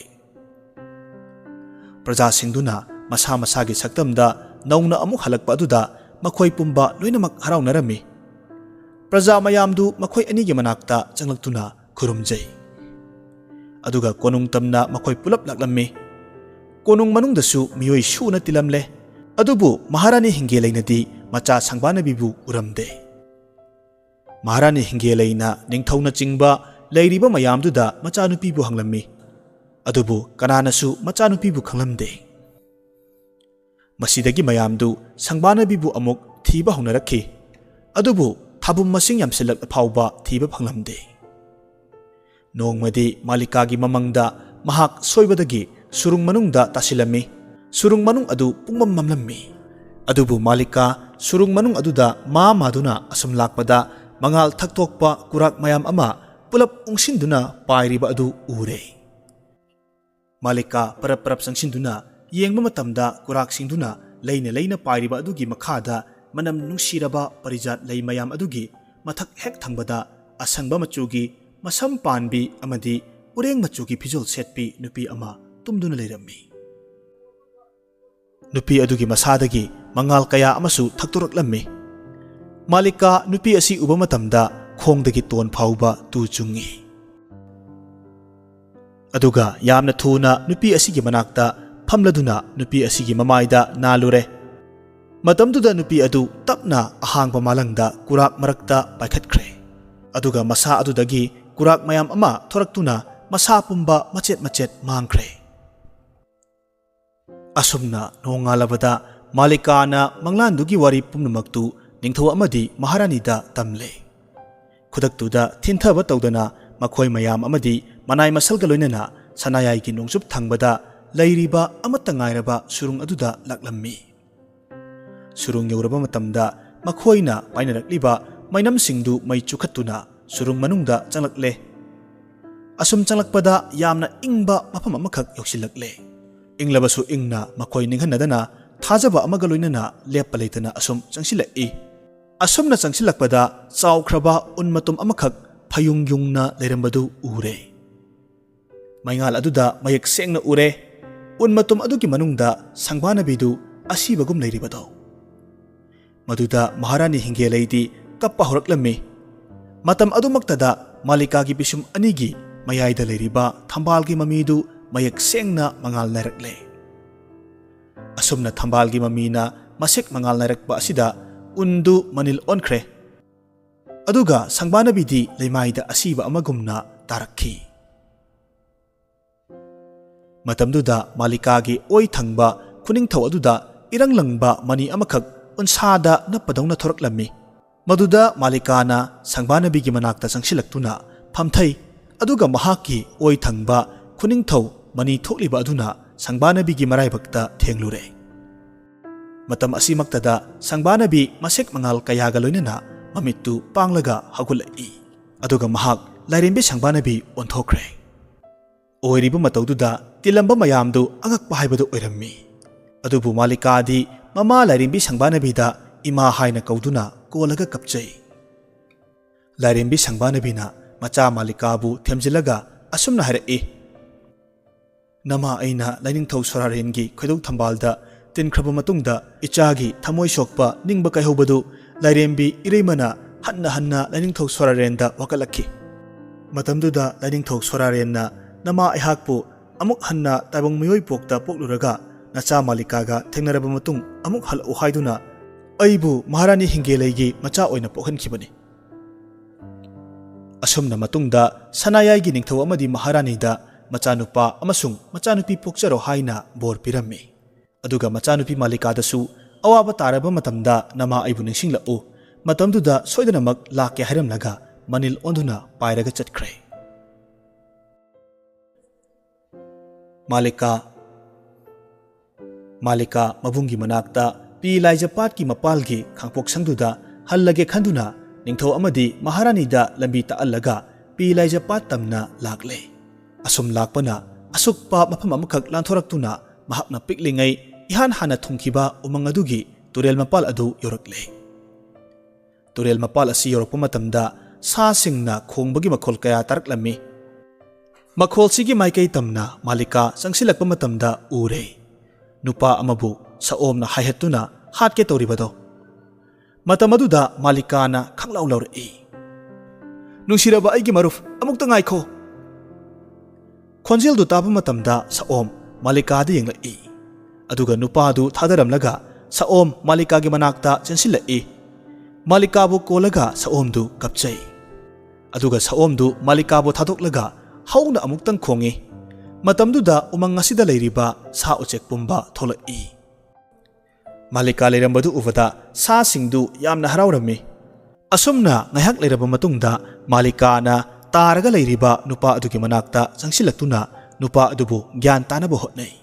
ꯄ꯭ꯔꯖꯥꯁꯤꯡꯗꯨꯅ ꯃꯁꯥ ꯃꯁꯥꯒꯤ ꯁꯛꯇꯝꯗ ꯅꯧꯅ ꯑꯃꯨꯛ ꯍꯜꯂꯛꯄ ꯑꯗꯨꯗ ꯃꯈꯣꯏ ꯄꯨꯝꯕ ꯂꯣꯏꯅꯃꯛ ꯍꯔꯥꯎꯅꯔꯝꯃꯤ꯫ ꯄ꯭ꯔꯖꯥ ꯃꯌꯥꯝꯗꯨ ꯃꯈꯣꯏ ꯑꯅꯤꯒꯤ ꯃꯅꯥꯛꯇ ꯆꯪꯂꯛꯇꯨꯅ ꯈꯨꯔꯨꯝꯖꯩ꯫ ꯑꯗꯨꯒ ꯀꯣꯅꯨꯡ ꯇꯝꯅ ꯃꯈꯣꯏ ꯄꯨꯂꯞ ꯂꯥꯛꯂꯝꯃꯤ꯫ ꯀꯣꯅꯨꯡ ꯃꯅꯨꯡꯗꯁꯨ ꯃꯤꯑꯣꯏ ꯁꯨꯅ ꯇꯤꯜꯂꯝꯂꯦ꯫ ꯑꯗꯨꯕꯨ ꯃꯍꯥꯔꯥꯅꯤ ꯍꯤꯡꯒꯦꯂꯩꯅꯗꯤ ꯃꯆꯥ ꯁꯪꯕꯥꯅꯕꯤꯕꯨ ꯎꯔꯝꯗꯦ꯫ ꯃꯍꯥꯔꯥꯅꯤ ꯍꯤꯡꯒꯦꯂꯩꯅ ꯅꯤꯡꯊꯧꯅꯆꯤꯡꯕ ꯂꯩꯔꯤꯕ ꯃꯌꯥꯝꯗꯨꯗ ꯃꯆꯥꯅꯨꯄꯤꯕꯨ ꯍꯪꯂꯝꯃꯤ꯫ ꯑꯗꯨꯕꯨ ꯀꯅꯥꯅꯁꯨ ꯃꯆꯥꯅꯨꯄꯤꯕꯨ ꯈꯪꯂꯝꯗꯦ꯫ ꯃꯁꯤꯗꯒꯤ ꯃꯌꯥꯝꯗꯨ ꯁꯪꯕꯥꯅꯕꯤꯕꯨ ꯑꯃꯨꯛ ꯊꯤꯕ ꯍꯧꯅꯔꯛꯈꯤ꯫ ꯑꯗꯨꯕꯨ ꯊꯥꯕꯨꯝ ꯃꯁꯤꯡ ꯌꯥꯝꯁꯤꯜꯂꯛꯂ ꯐꯥꯎꯕ ꯊꯤꯕ ꯐꯪꯂꯝꯗꯦ꯫ ꯅꯣꯡꯃꯗꯤ ꯃꯥꯂꯤꯀꯥꯒꯤ ꯃꯃꯪꯗ ꯃꯍꯥꯛ ꯁꯣꯏꯕꯗꯒꯤ ꯁꯨꯔꯨꯡ ꯃꯅꯨꯡꯗ ꯇꯥꯁꯤꯜꯂꯝꯃꯤ꯫ ꯁꯨꯔꯨꯡ ꯃꯅꯨꯡ ꯑꯗꯨ ꯄꯨꯡꯃꯝ ꯃꯝꯂꯝꯃꯤ꯫ ꯑꯗꯨꯕꯨ ꯃꯥꯂꯤꯀꯥ ꯁꯨꯔꯨꯡ ꯃꯅꯨꯡ ꯑꯗꯨꯗ ꯃꯥ ꯃꯥꯗꯨꯅ ꯑꯁꯨꯝ ꯂꯥꯛꯄꯗ ꯃꯉꯥꯜ ꯊꯛꯇꯣꯛꯄ ꯀꯨꯔꯥꯛ ꯃꯌꯥꯝ ꯑꯃ ꯄꯨꯂꯞ ꯎꯪꯁꯤꯟꯗꯨꯅ ꯄꯥꯏꯔꯤꯕ ꯑꯗꯨ ꯎꯔꯦ꯫ ꯃꯥꯂꯤꯀꯥ ꯄꯔꯞ ꯄꯔꯞ ꯆꯪꯁꯤꯟꯗꯨꯅ ꯌꯦꯡꯕ ꯃꯇꯝꯗ ꯀꯨꯔꯥꯛꯁꯤꯡꯗꯨꯅ ꯂꯩꯅ ꯂꯩꯅ ꯄꯥꯏꯔꯤꯕ ꯑꯗꯨꯒꯤ ꯃꯈꯥꯗ ꯃꯅꯝ ꯅꯨꯡꯁꯤꯔꯕ ꯄꯔꯤꯖꯥꯠ ꯂꯩ ꯃꯌꯥꯝ ꯑꯗꯨꯒꯤ ꯃꯊꯛ ꯍꯦꯛ ꯊꯪꯕꯗ ꯑꯁꯪꯕ ꯃꯆꯨꯒꯤ ꯃꯁꯝ ꯄꯥꯟꯕꯤ ꯑꯃꯗꯤ ꯎꯔꯦꯡ ꯃꯆꯨꯒꯤ ꯐꯤꯖꯣꯜ ꯁꯦꯠꯄꯤ ꯅꯨꯄꯤ ꯑꯃ ꯇꯨꯝꯗꯨꯅ ꯂꯩꯔꯝꯃꯤ꯫ ꯅꯨꯄꯤ ꯑꯗꯨꯒꯤ ꯃꯁꯥꯗꯒꯤ ꯃꯉꯥꯜ ꯀꯌꯥ ꯑꯃꯁꯨ ꯊꯛꯇꯣꯔꯛꯂꯝꯃꯤ꯫ ꯃꯥꯂꯤꯀꯥ ꯅꯨꯄꯤ ꯑꯁꯤ ꯎꯕ ꯃꯇꯝꯗ ꯈꯣꯡꯗꯒꯤ ꯇꯣꯟ ꯐꯥꯎꯕ ꯇꯨ ꯆꯨꯡꯉꯤ꯫ ꯑꯗꯨꯒ ꯌꯥꯝꯅ ꯊꯨꯅ ꯅꯨꯄꯤ ꯑꯁꯤꯒꯤ ꯃꯅꯥꯛꯇ ꯐꯝꯂꯗꯨꯅ ꯅꯨꯄꯤ ꯑꯁꯤꯒꯤ ꯃꯃꯥꯏꯗ ꯅꯥꯜꯂꯨꯔꯦ꯫ ꯃꯇꯝꯗꯨꯗ ꯅꯨꯄꯤ ꯑꯗꯨ ꯇꯞꯅ ꯑꯍꯥꯡꯕ ꯃꯥꯂꯪꯗ ꯀꯨꯔꯥꯛ ꯃꯔꯛꯇ ꯄꯥꯏꯈꯠꯈ꯭ꯔꯦ꯫ ꯑꯗꯨꯒ ꯃꯁꯥ ꯑꯗꯨꯗꯒꯤ ꯀꯨꯔꯥꯛ ꯃꯌꯥꯝ ꯑꯃ ꯊꯣꯔꯛꯇꯨꯅ ꯃꯁꯥ ꯄꯨꯝꯕ ꯃꯆꯦꯠ ꯃꯆꯦꯠ ꯃꯥꯡꯈ꯭ꯔꯦ꯫ ꯑꯁꯨꯝꯅ ꯅꯣꯡꯉꯥꯜꯂꯕꯗ ꯃꯥꯂꯤꯀꯥꯅ ꯃꯪꯂꯥꯟꯗꯨꯒꯤ ꯋꯥꯔꯤ ꯄꯨꯝꯅꯃꯛꯇꯨ ꯅꯤꯡꯊꯧ ꯑꯃꯗꯤ ꯃꯍꯥꯔꯥꯅꯤꯗ ꯇꯝꯂꯦ꯫ ꯈꯨꯗꯛꯇꯨꯗ ꯊꯤꯟꯊꯕ ꯇꯧꯗꯅ ꯃꯈꯣꯏ ꯃꯌꯥꯝ ꯑꯃꯗꯤ ꯃꯅꯥꯏ ꯃꯁꯜꯒ ꯂꯣꯏꯅꯅ ꯁꯅꯥꯌꯥꯏꯒꯤ ꯅꯣꯡꯆꯨꯞ ꯊꯪꯕꯗ ꯂꯩꯔꯤꯕ ꯑꯃꯠꯇ ꯉꯥꯏꯔꯕ ꯁꯨꯔꯨꯡ ꯑꯗꯨꯗ ꯂꯥꯛꯂꯝꯃꯤ꯫ ꯁꯨꯔꯨꯡ ꯌꯧꯔꯕ ꯃꯇꯝꯗ ꯃꯈꯣꯏꯅ ꯄꯥꯏꯅꯔꯛꯂꯤꯕ ꯃꯩꯅꯝꯁꯤꯡꯗꯨ ꯃꯩ ꯆꯨꯈꯠꯇꯨꯅ ꯁꯨꯔꯨꯡ ꯃꯅꯨꯡꯗ ꯆꯪꯂꯛꯂꯦ꯫ ꯑꯁꯨꯝ ꯆꯪꯂꯛꯄꯗ ꯌꯥꯝꯅ ꯏꯪꯕ ꯃꯐꯝ ꯑꯃꯈꯛ ꯌꯧꯁꯤꯜꯂꯛꯂꯦ꯫ ꯏꯪꯂꯕꯁꯨ ꯏꯪꯅ ꯃꯈꯣꯏ ꯅꯤꯡꯍꯟꯅꯗꯅ ꯊꯥꯖꯕ ꯑꯃꯒ ꯂꯣꯏꯅꯅ ꯂꯦꯞꯄ ꯂꯩꯇꯅ ꯑꯁꯨꯝ ꯆꯪꯁꯤꯜꯂꯛꯏ꯫ ꯑꯁꯨꯝꯅ ꯆꯪꯁꯤꯜꯂꯛꯄꯗ ꯆꯥꯎꯈ꯭ꯔꯕ ꯎꯟ ꯃꯇꯨꯝ ꯑꯃꯈꯛ ꯐꯌꯨꯡ ꯌꯨꯡꯅ ꯂꯩꯔꯝꯕꯗꯨ ꯎꯔꯦ꯫ ꯃꯩꯉꯥꯜ ꯑꯗꯨꯗ ꯃꯌꯦꯛ ꯁꯦꯡꯅ ꯎꯔꯦ, ꯎꯟ ꯃꯇꯨꯝ ꯑꯗꯨꯒꯤ ꯃꯅꯨꯡꯗ ꯁꯪꯕꯥꯅꯕꯤꯗꯨ ꯑꯁꯤꯕꯒꯨꯝ ꯂꯩꯔꯤꯕꯗꯣ꯫ ꯃꯗꯨꯗ ꯃꯍꯥꯔꯥꯅꯤ ꯍꯤꯡꯒꯦꯂꯩꯗꯤ ꯀꯞꯄ ꯍꯧꯔꯛꯂꯝꯃꯤ꯫ ꯃꯇꯝ ꯑꯗꯨꯃꯛꯇꯗ ꯃꯥꯂꯤꯀꯥꯒꯤ ꯄꯤꯁꯨꯝ ꯑꯅꯤꯒꯤ ꯃꯌꯥꯏꯗ ꯂꯩꯔꯤꯕ ꯊꯝꯕꯥꯜꯒꯤ ꯃꯃꯤꯗꯨ ꯃꯌꯦꯛ ꯁꯦꯡꯅ ꯃꯉꯥꯜ ꯅꯥꯏꯔꯛꯂꯦ꯫ ꯑꯁꯨꯝꯅ ꯊꯝꯕꯥꯜꯒꯤ ꯃꯃꯤꯅ ꯃꯁꯦꯛ ꯃꯉꯥꯜ ꯅꯥꯏꯔꯛꯄ ꯑꯁꯤꯗ ꯎꯟꯗꯨ ꯃꯅꯤꯜ ꯑꯣꯟꯈ꯭ꯔꯦ꯫ ꯑꯗꯨꯒ ꯁꯪꯕꯥꯅꯕꯤꯗꯤ ꯂꯩꯃꯥꯏꯗ ꯑꯁꯤꯕ ꯑꯃꯒꯨꯝꯅ ꯇꯥꯔꯛꯈꯤ꯫ ꯃꯇꯝꯗꯨꯗ ꯃꯥꯂꯤꯀꯥꯒꯤ ꯑꯣꯏ ꯊꯪꯕ ꯈꯨꯅꯤꯡꯊꯧ ꯑꯗꯨꯗ ꯏꯔꯪ ꯂꯪꯕ ꯃꯅꯤ ꯑꯃꯈꯛ ꯎꯟꯁꯥꯗ ꯅꯞꯄꯗꯧꯅ ꯊꯣꯔꯛꯂꯝꯃꯤ꯫ ꯃꯗꯨꯗ ꯃꯥꯂꯤꯀꯥꯅ ꯁꯪꯕꯥꯅꯕꯤꯒꯤ ꯃꯅꯥꯛꯇ ꯆꯪꯁꯤꯜꯂꯛꯇꯨꯅ ꯐꯝꯊꯩ꯫ ꯑꯗꯨꯒ ꯃꯍꯥꯛꯀꯤ ꯑꯣꯏ ꯊꯪꯕ ꯈꯨꯅꯤꯡꯊꯧ ꯃꯅꯤ ꯊꯣꯛꯂꯤꯕ ꯑꯗꯨꯅ ꯁꯪꯕꯥꯅꯕꯤꯒꯤ ꯃꯔꯥꯏꯕꯛꯇ ꯊꯦꯡꯂꯨꯔꯦ꯫ ꯃꯇꯝ ꯑꯁꯤꯃꯛꯇꯗ ꯁꯪꯕꯥꯅꯕꯤ ꯃꯁꯦꯛ ꯃꯉꯥꯜ ꯀꯌꯥꯒ ꯂꯣꯏꯅꯅ ꯃꯃꯤꯠꯇꯨ ꯄꯥꯡꯂꯒ ꯍꯧꯒꯠꯂꯛꯏ꯫ ꯑꯗꯨꯒ ꯃꯍꯥꯛ ꯂꯥꯏꯔꯦꯝꯕꯤ ꯁꯪꯕꯥꯅꯕꯤ ꯑꯣꯟꯊꯣꯛꯈ꯭ꯔꯦ꯫ ꯑꯣꯏꯔꯤꯕ ꯃꯇꯧꯗꯨꯗ ꯇꯤꯜꯂꯝꯕ ꯃꯌꯥꯝꯗꯨ ꯑꯉꯛꯄ ꯍꯥꯏꯕꯗꯨ ꯑꯣꯏꯔꯝꯃꯤ꯫ ꯑꯗꯨꯕꯨ ꯃꯥꯂꯤꯀꯥꯗꯤ ꯃꯃꯥ ꯂꯥꯏꯔꯦꯝꯕꯤ ꯁꯪꯕꯥꯅꯕꯤꯗ ꯏꯃꯥ ꯍꯥꯏꯅ ꯀꯧꯗꯨꯅ ꯀꯣꯜꯂꯒ ꯀꯞꯆꯩ꯫ ꯂꯥꯏꯔꯦꯝꯕꯤ ꯁꯪꯕꯥꯅꯕꯤꯅ ꯃꯆꯥ ꯃꯥꯂꯤꯀꯥꯕꯨ ꯊꯦꯝꯖꯤꯜꯂꯒ ꯑꯁꯨꯝꯅ ꯍꯥꯏꯔꯛꯏ, "ꯅꯃꯥ ꯑꯩꯅ ꯂꯥꯏꯅꯤꯡꯊꯧ ꯁꯣꯔꯥꯔꯦꯟꯒꯤ ꯈꯣꯏꯗꯧ ꯊꯝꯕꯥꯜꯗ ꯇꯤꯟꯈ꯭ꯔꯕ ꯃꯇꯨꯡꯗ ꯏꯆꯥꯒꯤ ꯊꯃꯣꯏ ꯁꯣꯛꯄ ꯅꯤꯡꯕ ꯀꯥꯏꯍꯧꯕꯗꯨ ꯂꯥꯏꯔꯦꯝꯕꯤ ꯏꯔꯩꯃꯅ ꯍꯟꯅ ꯍꯟꯅ ꯂꯥꯏꯅꯤꯡꯊꯧ ꯁꯣꯔꯥꯔꯦꯟꯗ ꯋꯥꯀꯠꯂꯛꯈꯤ꯫ ꯃꯇꯝꯗꯨꯗ ꯂꯥꯏꯅꯤꯡꯊꯧ ꯁꯣꯔꯥꯔꯦꯟꯅ ꯅꯃꯥ ꯑꯩꯍꯥꯛꯄꯨ ꯑꯃꯨꯛ ꯍꯟꯅ ꯇꯥꯏꯕꯪ ꯃꯤꯑꯣꯏ ꯄꯣꯛꯇ ꯄꯣꯛꯂꯨꯔꯒ ꯅꯆꯥ ꯃꯥꯂꯤꯀꯥꯒ ꯊꯦꯡꯅꯔꯕ ꯃꯇꯨꯡ ꯑꯃꯨꯛ ꯍꯜꯂꯛꯎ ꯍꯥꯏꯗꯨꯅ ꯑꯩꯕꯨ ꯃꯍꯥꯔꯥꯅꯤ ꯍꯤꯡꯒꯦꯂꯩꯒꯤ ꯃꯆꯥ ꯑꯣꯏꯅ ꯄꯣꯛꯍꯟꯈꯤꯕꯅꯤ꯫" ꯑꯁꯨꯝꯅ ꯃꯇꯨꯡꯗ ꯁꯅꯥꯌꯥꯏꯒꯤ ꯅꯤꯡꯊꯧ ꯑꯃꯗꯤ ꯃꯍꯥꯔꯥꯅꯤꯗ ꯃꯆꯥꯅꯨꯄꯥ ꯑꯃꯁꯨꯡ ꯃꯆꯥꯅꯨꯄꯤ ꯄꯣꯛꯆꯔꯣ ꯍꯥꯏꯅ ꯕꯣꯔ ꯄꯤꯔꯝꯃꯤ꯫ ꯑꯗꯨꯒ ꯃꯆꯥꯅꯨꯄꯤ ꯃꯥꯂꯤꯀꯥꯗꯁꯨ ꯑꯋꯥꯕ ꯇꯥꯔꯕ ꯃꯇꯝꯗ ꯅꯃꯥ ꯑꯩꯕꯨ ꯅꯤꯡꯁꯤꯡꯂꯛꯎ, ꯃꯇꯝꯗꯨꯗ ꯁꯣꯏꯗꯅꯃꯛ ꯂꯥꯛꯀꯦ ꯍꯥꯏꯔꯝꯂꯒ ꯃꯅꯤꯜ ꯑꯣꯟꯗꯨꯅ ꯄꯥꯏꯔꯒ ꯆꯠꯈ꯭ꯔꯦ꯫ ꯃꯥꯂꯤꯀꯥ꯫ ꯃꯥꯂꯤꯀꯥ ꯃꯕꯨꯡꯒꯤ ꯃꯅꯥꯛꯇ ꯄꯤ ꯂꯥꯏꯖꯄꯥꯠꯀꯤ ꯃꯄꯥꯜꯒꯤ ꯈꯥꯡꯄꯣꯛꯁꯪꯗꯨꯗ ꯍꯜꯂꯒꯦ ꯈꯟꯗꯨꯅ ꯅꯤꯡꯊꯧ ꯑꯃꯗꯤ ꯃꯍꯥꯔꯥꯅꯤꯗ ꯂꯝꯕꯤ ꯇꯥꯛꯍꯜꯂꯒ ꯄꯤ ꯂꯥꯏꯖꯄꯥꯠ ꯇꯝꯅ ꯂꯥꯛꯂꯦ꯫ ꯑꯁꯨꯝ ꯂꯥꯛꯄꯅ ꯑꯁꯨꯛꯄ ꯃꯐꯝ ꯑꯃꯈꯛ ꯂꯥꯟꯊꯣꯔꯛꯇꯨꯅ ꯃꯍꯥꯛꯅ ꯄꯤꯛꯂꯤꯉꯩ ꯏꯍꯥꯟ ꯍꯥꯟꯅ ꯊꯨꯡꯈꯤꯕ ꯎꯃꯪ ꯑꯗꯨꯒꯤ ꯇꯨꯔꯦꯜ ꯃꯄꯥꯜ ꯑꯗꯨ ꯌꯧꯔꯛꯂꯦ꯫ ꯇꯨꯔꯦꯜ ꯃꯄꯥꯜ ꯑꯁꯤ ꯌꯧꯔꯛꯄ ꯃꯇꯝꯗ ꯁꯥꯁꯤꯡꯅ ꯈꯣꯡꯕꯒꯤ ꯃꯈꯣꯜ ꯀꯌꯥ ꯇꯥꯔꯛꯂꯝꯃꯤ꯫ ꯃꯈꯣꯜꯁꯤꯒꯤ ꯃꯥꯏꯀꯩ ꯇꯝꯅ ꯃꯥꯂꯤꯀꯥ ꯆꯪꯁꯤꯜꯂꯛꯄ ꯃꯇꯝꯗ ꯎꯔꯦ꯫ ꯅꯨꯄꯥ ꯑꯃꯕꯨ ꯁꯑꯣꯝꯅ ꯍꯥꯏꯍꯠꯇꯨꯅ ꯍꯥꯠꯀꯦ ꯇꯧꯔꯤꯕꯗꯣ꯫ ꯃꯇꯝ ꯑꯗꯨꯗ ꯃꯥꯂꯤꯀꯥꯅ ꯈꯪꯂꯥꯎ ꯂꯥꯎꯔꯛꯏ, "ꯅꯨꯡꯁꯤꯔꯕ ꯑꯩꯒꯤ ꯃꯔꯨꯞ, ꯑꯃꯨꯛꯇ ꯉꯥꯏꯈꯣ!" ꯈꯣꯟꯖꯦꯜꯗꯨ ꯇꯥꯕ ꯃꯇꯝꯗ ꯁꯑꯣꯝ ꯃꯥꯂꯤꯀꯥꯗ ꯌꯦꯡꯂꯛꯏ꯫ ꯑꯗꯨꯒ ꯅꯨꯄꯥꯗꯨ ꯊꯥꯗꯔꯝꯂꯒ ꯁꯑꯣꯝ ꯃꯥꯂꯤꯀꯥꯒꯤ ꯃꯅꯥꯛꯇ ꯆꯦꯟꯁꯤꯜꯂꯛꯏ꯫ ꯃꯥꯂꯤꯀꯥꯕꯨ ꯀꯣꯜꯂꯒ ꯁꯑꯣꯝꯗꯨ ꯀꯞꯆꯩ꯫ ꯑꯗꯨꯒ ꯁꯑꯣꯝꯗꯨ ꯃꯥꯂꯤꯀꯥꯕꯨ ꯊꯥꯗꯣꯛꯂꯒ ꯍꯧꯅ ꯑꯃꯨꯛꯇꯪ ꯈꯣꯡꯏ꯫ ꯃꯇꯝꯗꯨꯗ ꯎꯃꯪ ꯑꯁꯤꯗ ꯂꯩꯔꯤꯕ ꯁꯥ ꯎꯆꯦꯛ ꯄꯨꯝꯕ ꯊꯣꯛꯂꯛꯏ꯫ ꯃꯥꯂꯤꯀꯥ ꯂꯩꯔꯝꯕꯗꯨ ꯎꯕꯗ ꯁꯥꯁꯤꯡꯗꯨ ꯌꯥꯝꯅ ꯍꯔꯥꯎꯔꯝꯃꯤ꯫ ꯑꯁꯨꯝꯅ ꯉꯥꯏꯍꯥꯛ ꯂꯩꯔꯕ ꯃꯇꯨꯡꯗ ꯃꯥꯂꯤꯀꯥꯅ ꯇꯥꯔꯒ ꯂꯩꯔꯤꯕ ꯅꯨꯄꯥ ꯑꯗꯨꯒꯤ ꯃꯅꯥꯛꯇ ꯆꯪꯁꯤꯜꯂꯛꯇꯨꯅ ꯅꯨꯄꯥ ꯑꯗꯨꯕꯨ ꯒ꯭ꯌꯥꯟ ꯇꯥꯅꯕ ꯍꯣꯠꯅꯩ꯫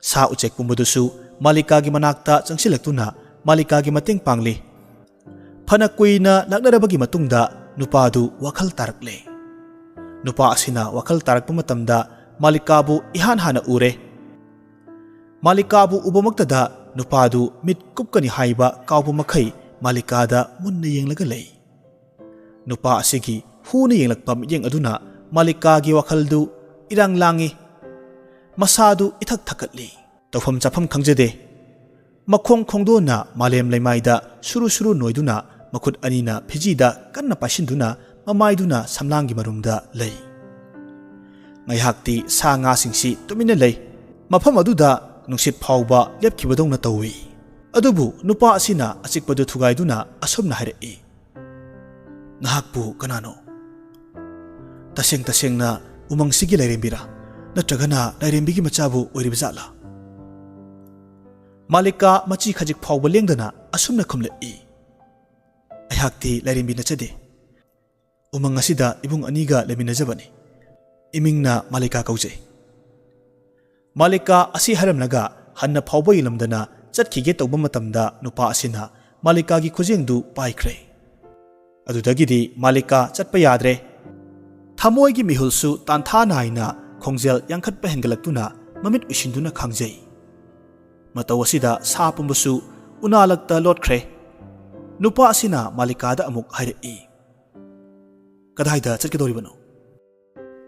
ꯁꯥ ꯎꯆꯦꯛ ꯄꯨꯝꯕꯗꯨꯁꯨ ꯃꯥꯂꯤꯀꯥꯒꯤ ꯃꯅꯥꯛꯇ ꯆꯪꯁꯤꯜꯂꯛꯇꯨꯅ ꯃꯥꯂꯤꯀꯥꯒꯤ ꯃꯇꯦꯡ ꯄꯥꯡꯂꯤ꯫ ꯐꯅ ꯀꯨꯏꯅ ꯂꯥꯛꯅꯔꯕꯒꯤ ꯃꯇꯨꯡꯗ ꯅꯨꯄꯥꯗꯨ ꯋꯥꯈꯜ ꯇꯥꯔꯛꯂꯦ꯫ ꯅꯨꯄꯥ ꯑꯁꯤꯅ ꯋꯥꯈꯜ ꯇꯥꯔꯛꯄ ꯃꯇꯝꯗ ꯃꯥꯂꯤꯀꯥꯕꯨ ꯏꯍꯥꯟ ꯍꯥꯟꯅ ꯎꯔꯦ꯫ ꯃꯥꯂꯤꯀꯥꯕꯨ ꯎꯕꯃꯛꯇꯗ ꯅꯨꯄꯥꯗꯨ ꯃꯤꯠ ꯀꯨꯞꯀꯅꯤ ꯍꯥꯏꯕ ꯀꯥꯎꯕ ꯃꯈꯩ ꯃꯥꯂꯤꯀꯥꯗ ꯃꯨꯟꯅ ꯌꯦꯡꯂꯒ ꯂꯩ꯫ ꯅꯨꯄꯥ ꯑꯁꯤꯒꯤ ꯍꯨꯅ ꯌꯦꯡꯂꯛꯄ ꯃꯤꯠꯌꯦꯡ ꯑꯗꯨꯅ ꯃꯥꯂꯤꯀꯥꯒꯤ ꯋꯥꯈꯜꯗꯨ ꯏꯔꯥꯡ ꯂꯥꯡꯏ꯫ ꯃꯁꯥꯗꯨ ꯏꯊꯛ ꯊꯛꯀꯠꯂꯤ꯫ ꯇꯧꯐꯝ ꯆꯥꯐꯝ ꯈꯪꯖꯗꯦ꯫ ꯃꯈꯣꯡ ꯈꯣꯡꯗꯣꯟꯅ ꯃꯥꯂꯦꯝ ꯂꯩꯃꯥꯏꯗ ꯁꯨꯔꯨ ꯁꯨꯔꯨ ꯅꯣꯏꯗꯨꯅ ꯃꯈꯨꯠ ꯑꯅꯤꯅ ꯐꯤꯖꯤꯗ ꯀꯟꯅ ꯄꯥꯏꯁꯤꯟꯗꯨꯅ ꯃꯃꯥꯏꯗꯨꯅ ꯁꯝꯂꯥꯡꯒꯤ ꯃꯔꯨꯝꯗ ꯂꯩ꯫ ꯉꯥꯏꯍꯥꯛꯇꯤ ꯁꯥ ꯉꯥꯁꯤꯡꯁꯤ ꯇꯨꯃꯤꯟꯅ ꯂꯩ꯫ ꯃꯐꯝ ꯑꯗꯨꯗ ꯅꯨꯡꯁꯤꯠ ꯐꯥꯎꯕ ꯂꯦꯞꯈꯤꯕꯗꯧꯅ ꯇꯧꯏ꯫ ꯑꯗꯨꯕꯨ ꯅꯨꯄꯥ ꯑꯁꯤꯅ ꯑꯆꯤꯛꯄꯗꯨ ꯊꯨꯒꯥꯏꯗꯨꯅ ꯑꯁꯨꯝꯅ ꯍꯥꯏꯔꯛꯏ, "ꯅꯍꯥꯛꯄꯨ ꯀꯅꯥꯅꯣ? ꯇꯁꯦꯡ ꯇꯁꯦꯡꯅ ꯎꯃꯪꯁꯤꯒꯤ ꯂꯥꯏꯔꯦꯝꯕꯤꯔꯥ? ꯅꯠꯇ꯭ꯔꯒꯅ ꯂꯥꯏꯔꯦꯝꯕꯤꯒꯤ ꯃꯆꯥꯕꯨ ꯑꯣꯏꯔꯤꯕ ꯖꯥꯠꯂꯥ?" ꯃꯥꯂꯤꯀꯥ ꯃꯆꯤ ꯈꯖꯤꯛ ꯐꯥꯎꯕ ꯂꯦꯡꯗꯅ ꯑꯁꯨꯝꯅ ꯈꯨꯝꯂꯛꯏ, "ꯑꯩꯍꯥꯛꯇꯤ ꯂꯥꯏꯔꯦꯝꯕꯤ ꯅꯠꯆꯗꯦ꯫ ꯎꯃꯪ ꯑꯁꯤꯗ ꯏꯕꯨꯡ ꯑꯅꯤꯒ ꯂꯩꯃꯤꯟꯅꯖꯕꯅꯤ꯫ ꯏꯃꯤꯡꯅ ꯃꯥꯂꯤꯀꯥ ꯀꯧꯖꯩ"꯫ ꯃꯥꯂꯤꯀꯥ ꯑꯁꯤ ꯍꯥꯏꯔꯝꯂꯒ ꯍꯟꯅ ꯐꯥꯎꯕ ꯌꯦꯡꯂꯝꯗꯅ ꯆꯠꯈꯤꯒꯦ ꯇꯧꯕ ꯃꯇꯝꯗ ꯅꯨꯄꯥ ꯑꯁꯤꯅ ꯃꯥꯂꯤꯀꯥꯒꯤ ꯈꯨꯖꯦꯡꯗꯨ ꯄꯥꯏꯈ꯭ꯔꯦ꯫ ꯑꯗꯨꯗꯒꯤꯗꯤ ꯃꯥꯂꯤꯀꯥ ꯆꯠꯄ ꯌꯥꯗ꯭ꯔꯦ꯫ ꯊꯃꯣꯏꯒꯤ ꯃꯤꯍꯨꯜꯁꯨ ꯇꯥꯟꯊꯥ ꯅꯥꯏꯅ ꯈꯣꯡꯖꯦꯜ ꯌꯥꯡꯈꯠꯄ ꯍꯦꯟꯒꯠꯂꯛꯇꯨꯅ ꯃꯃꯤꯠ ꯎꯏꯁꯤꯟꯗꯨꯅ ꯈꯥꯡꯖꯩ꯫ ꯃꯇꯧ ꯑꯁꯤꯗ ꯁꯥ ꯄꯨꯝꯕꯁꯨ ꯎꯅꯥꯂꯛꯇ ꯂꯣꯠꯈ꯭ꯔꯦ꯫ ꯅꯨꯄꯥ ꯑꯁꯤꯅ ꯃꯥꯂꯤꯀꯥꯗ ꯑꯃꯨꯛ ꯍꯥꯏꯔꯛꯏ, "ꯀꯗꯥꯏꯗ ꯆꯠꯀꯗꯧꯔꯤꯕꯅꯣ?"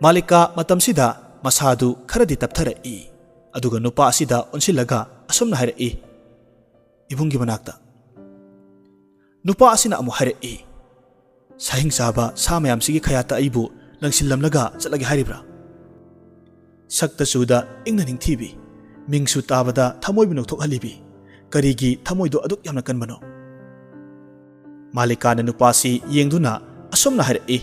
ꯃꯥꯂꯤꯀꯥ ꯃꯇꯝꯁꯤꯗ ꯃꯁꯥꯗꯨ ꯈꯔꯗꯤ ꯇꯞꯊꯔꯛꯏ꯫ ꯑꯗꯨꯒ ꯅꯨꯄꯥ ꯑꯁꯤꯗ ꯑꯣꯟꯁꯤꯜꯂꯒ ꯑꯁꯨꯝꯅ ꯍꯥꯏꯔꯛꯏ, "ꯏꯕꯨꯡꯒꯤ ꯃꯅꯥꯛꯇ"꯫ ꯅꯨꯄꯥ ꯑꯁꯤꯅ ꯑꯃꯨꯛ ꯍꯥꯏꯔꯛꯏ, "ꯁꯥꯍꯤꯡ ꯆꯥꯕ ꯁꯥ ꯃꯌꯥꯝꯁꯤꯒꯤ ꯈꯌꯥꯠꯇ ꯑꯩꯕꯨ ꯂꯪꯁꯤꯜꯂꯝꯂꯒ ꯆꯠꯂꯒꯦ ꯍꯥꯏꯔꯤꯕ꯭ꯔꯥ? ꯁꯛꯇ ꯆꯨꯗ ꯏꯪꯅ ꯅꯤꯡꯊꯤꯕꯤ, ꯃꯤꯡꯁꯨ ꯇꯥꯕꯗ ꯊꯃꯣꯏꯕꯨ ꯅꯣꯛꯊꯣꯛꯍꯜꯂꯤꯕꯤ, ꯀꯔꯤꯒꯤ ꯊꯃꯣꯏꯗꯣ ꯑꯗꯨꯛ ꯌꯥꯝꯅ ꯀꯟꯕꯅꯣ?" ꯃꯥꯂꯤꯀꯥꯅ ꯅꯨꯄꯥꯁꯤ ꯌꯦꯡꯗꯨꯅ ꯑꯁꯨꯝꯅ ꯍꯥꯏꯔꯛꯏ,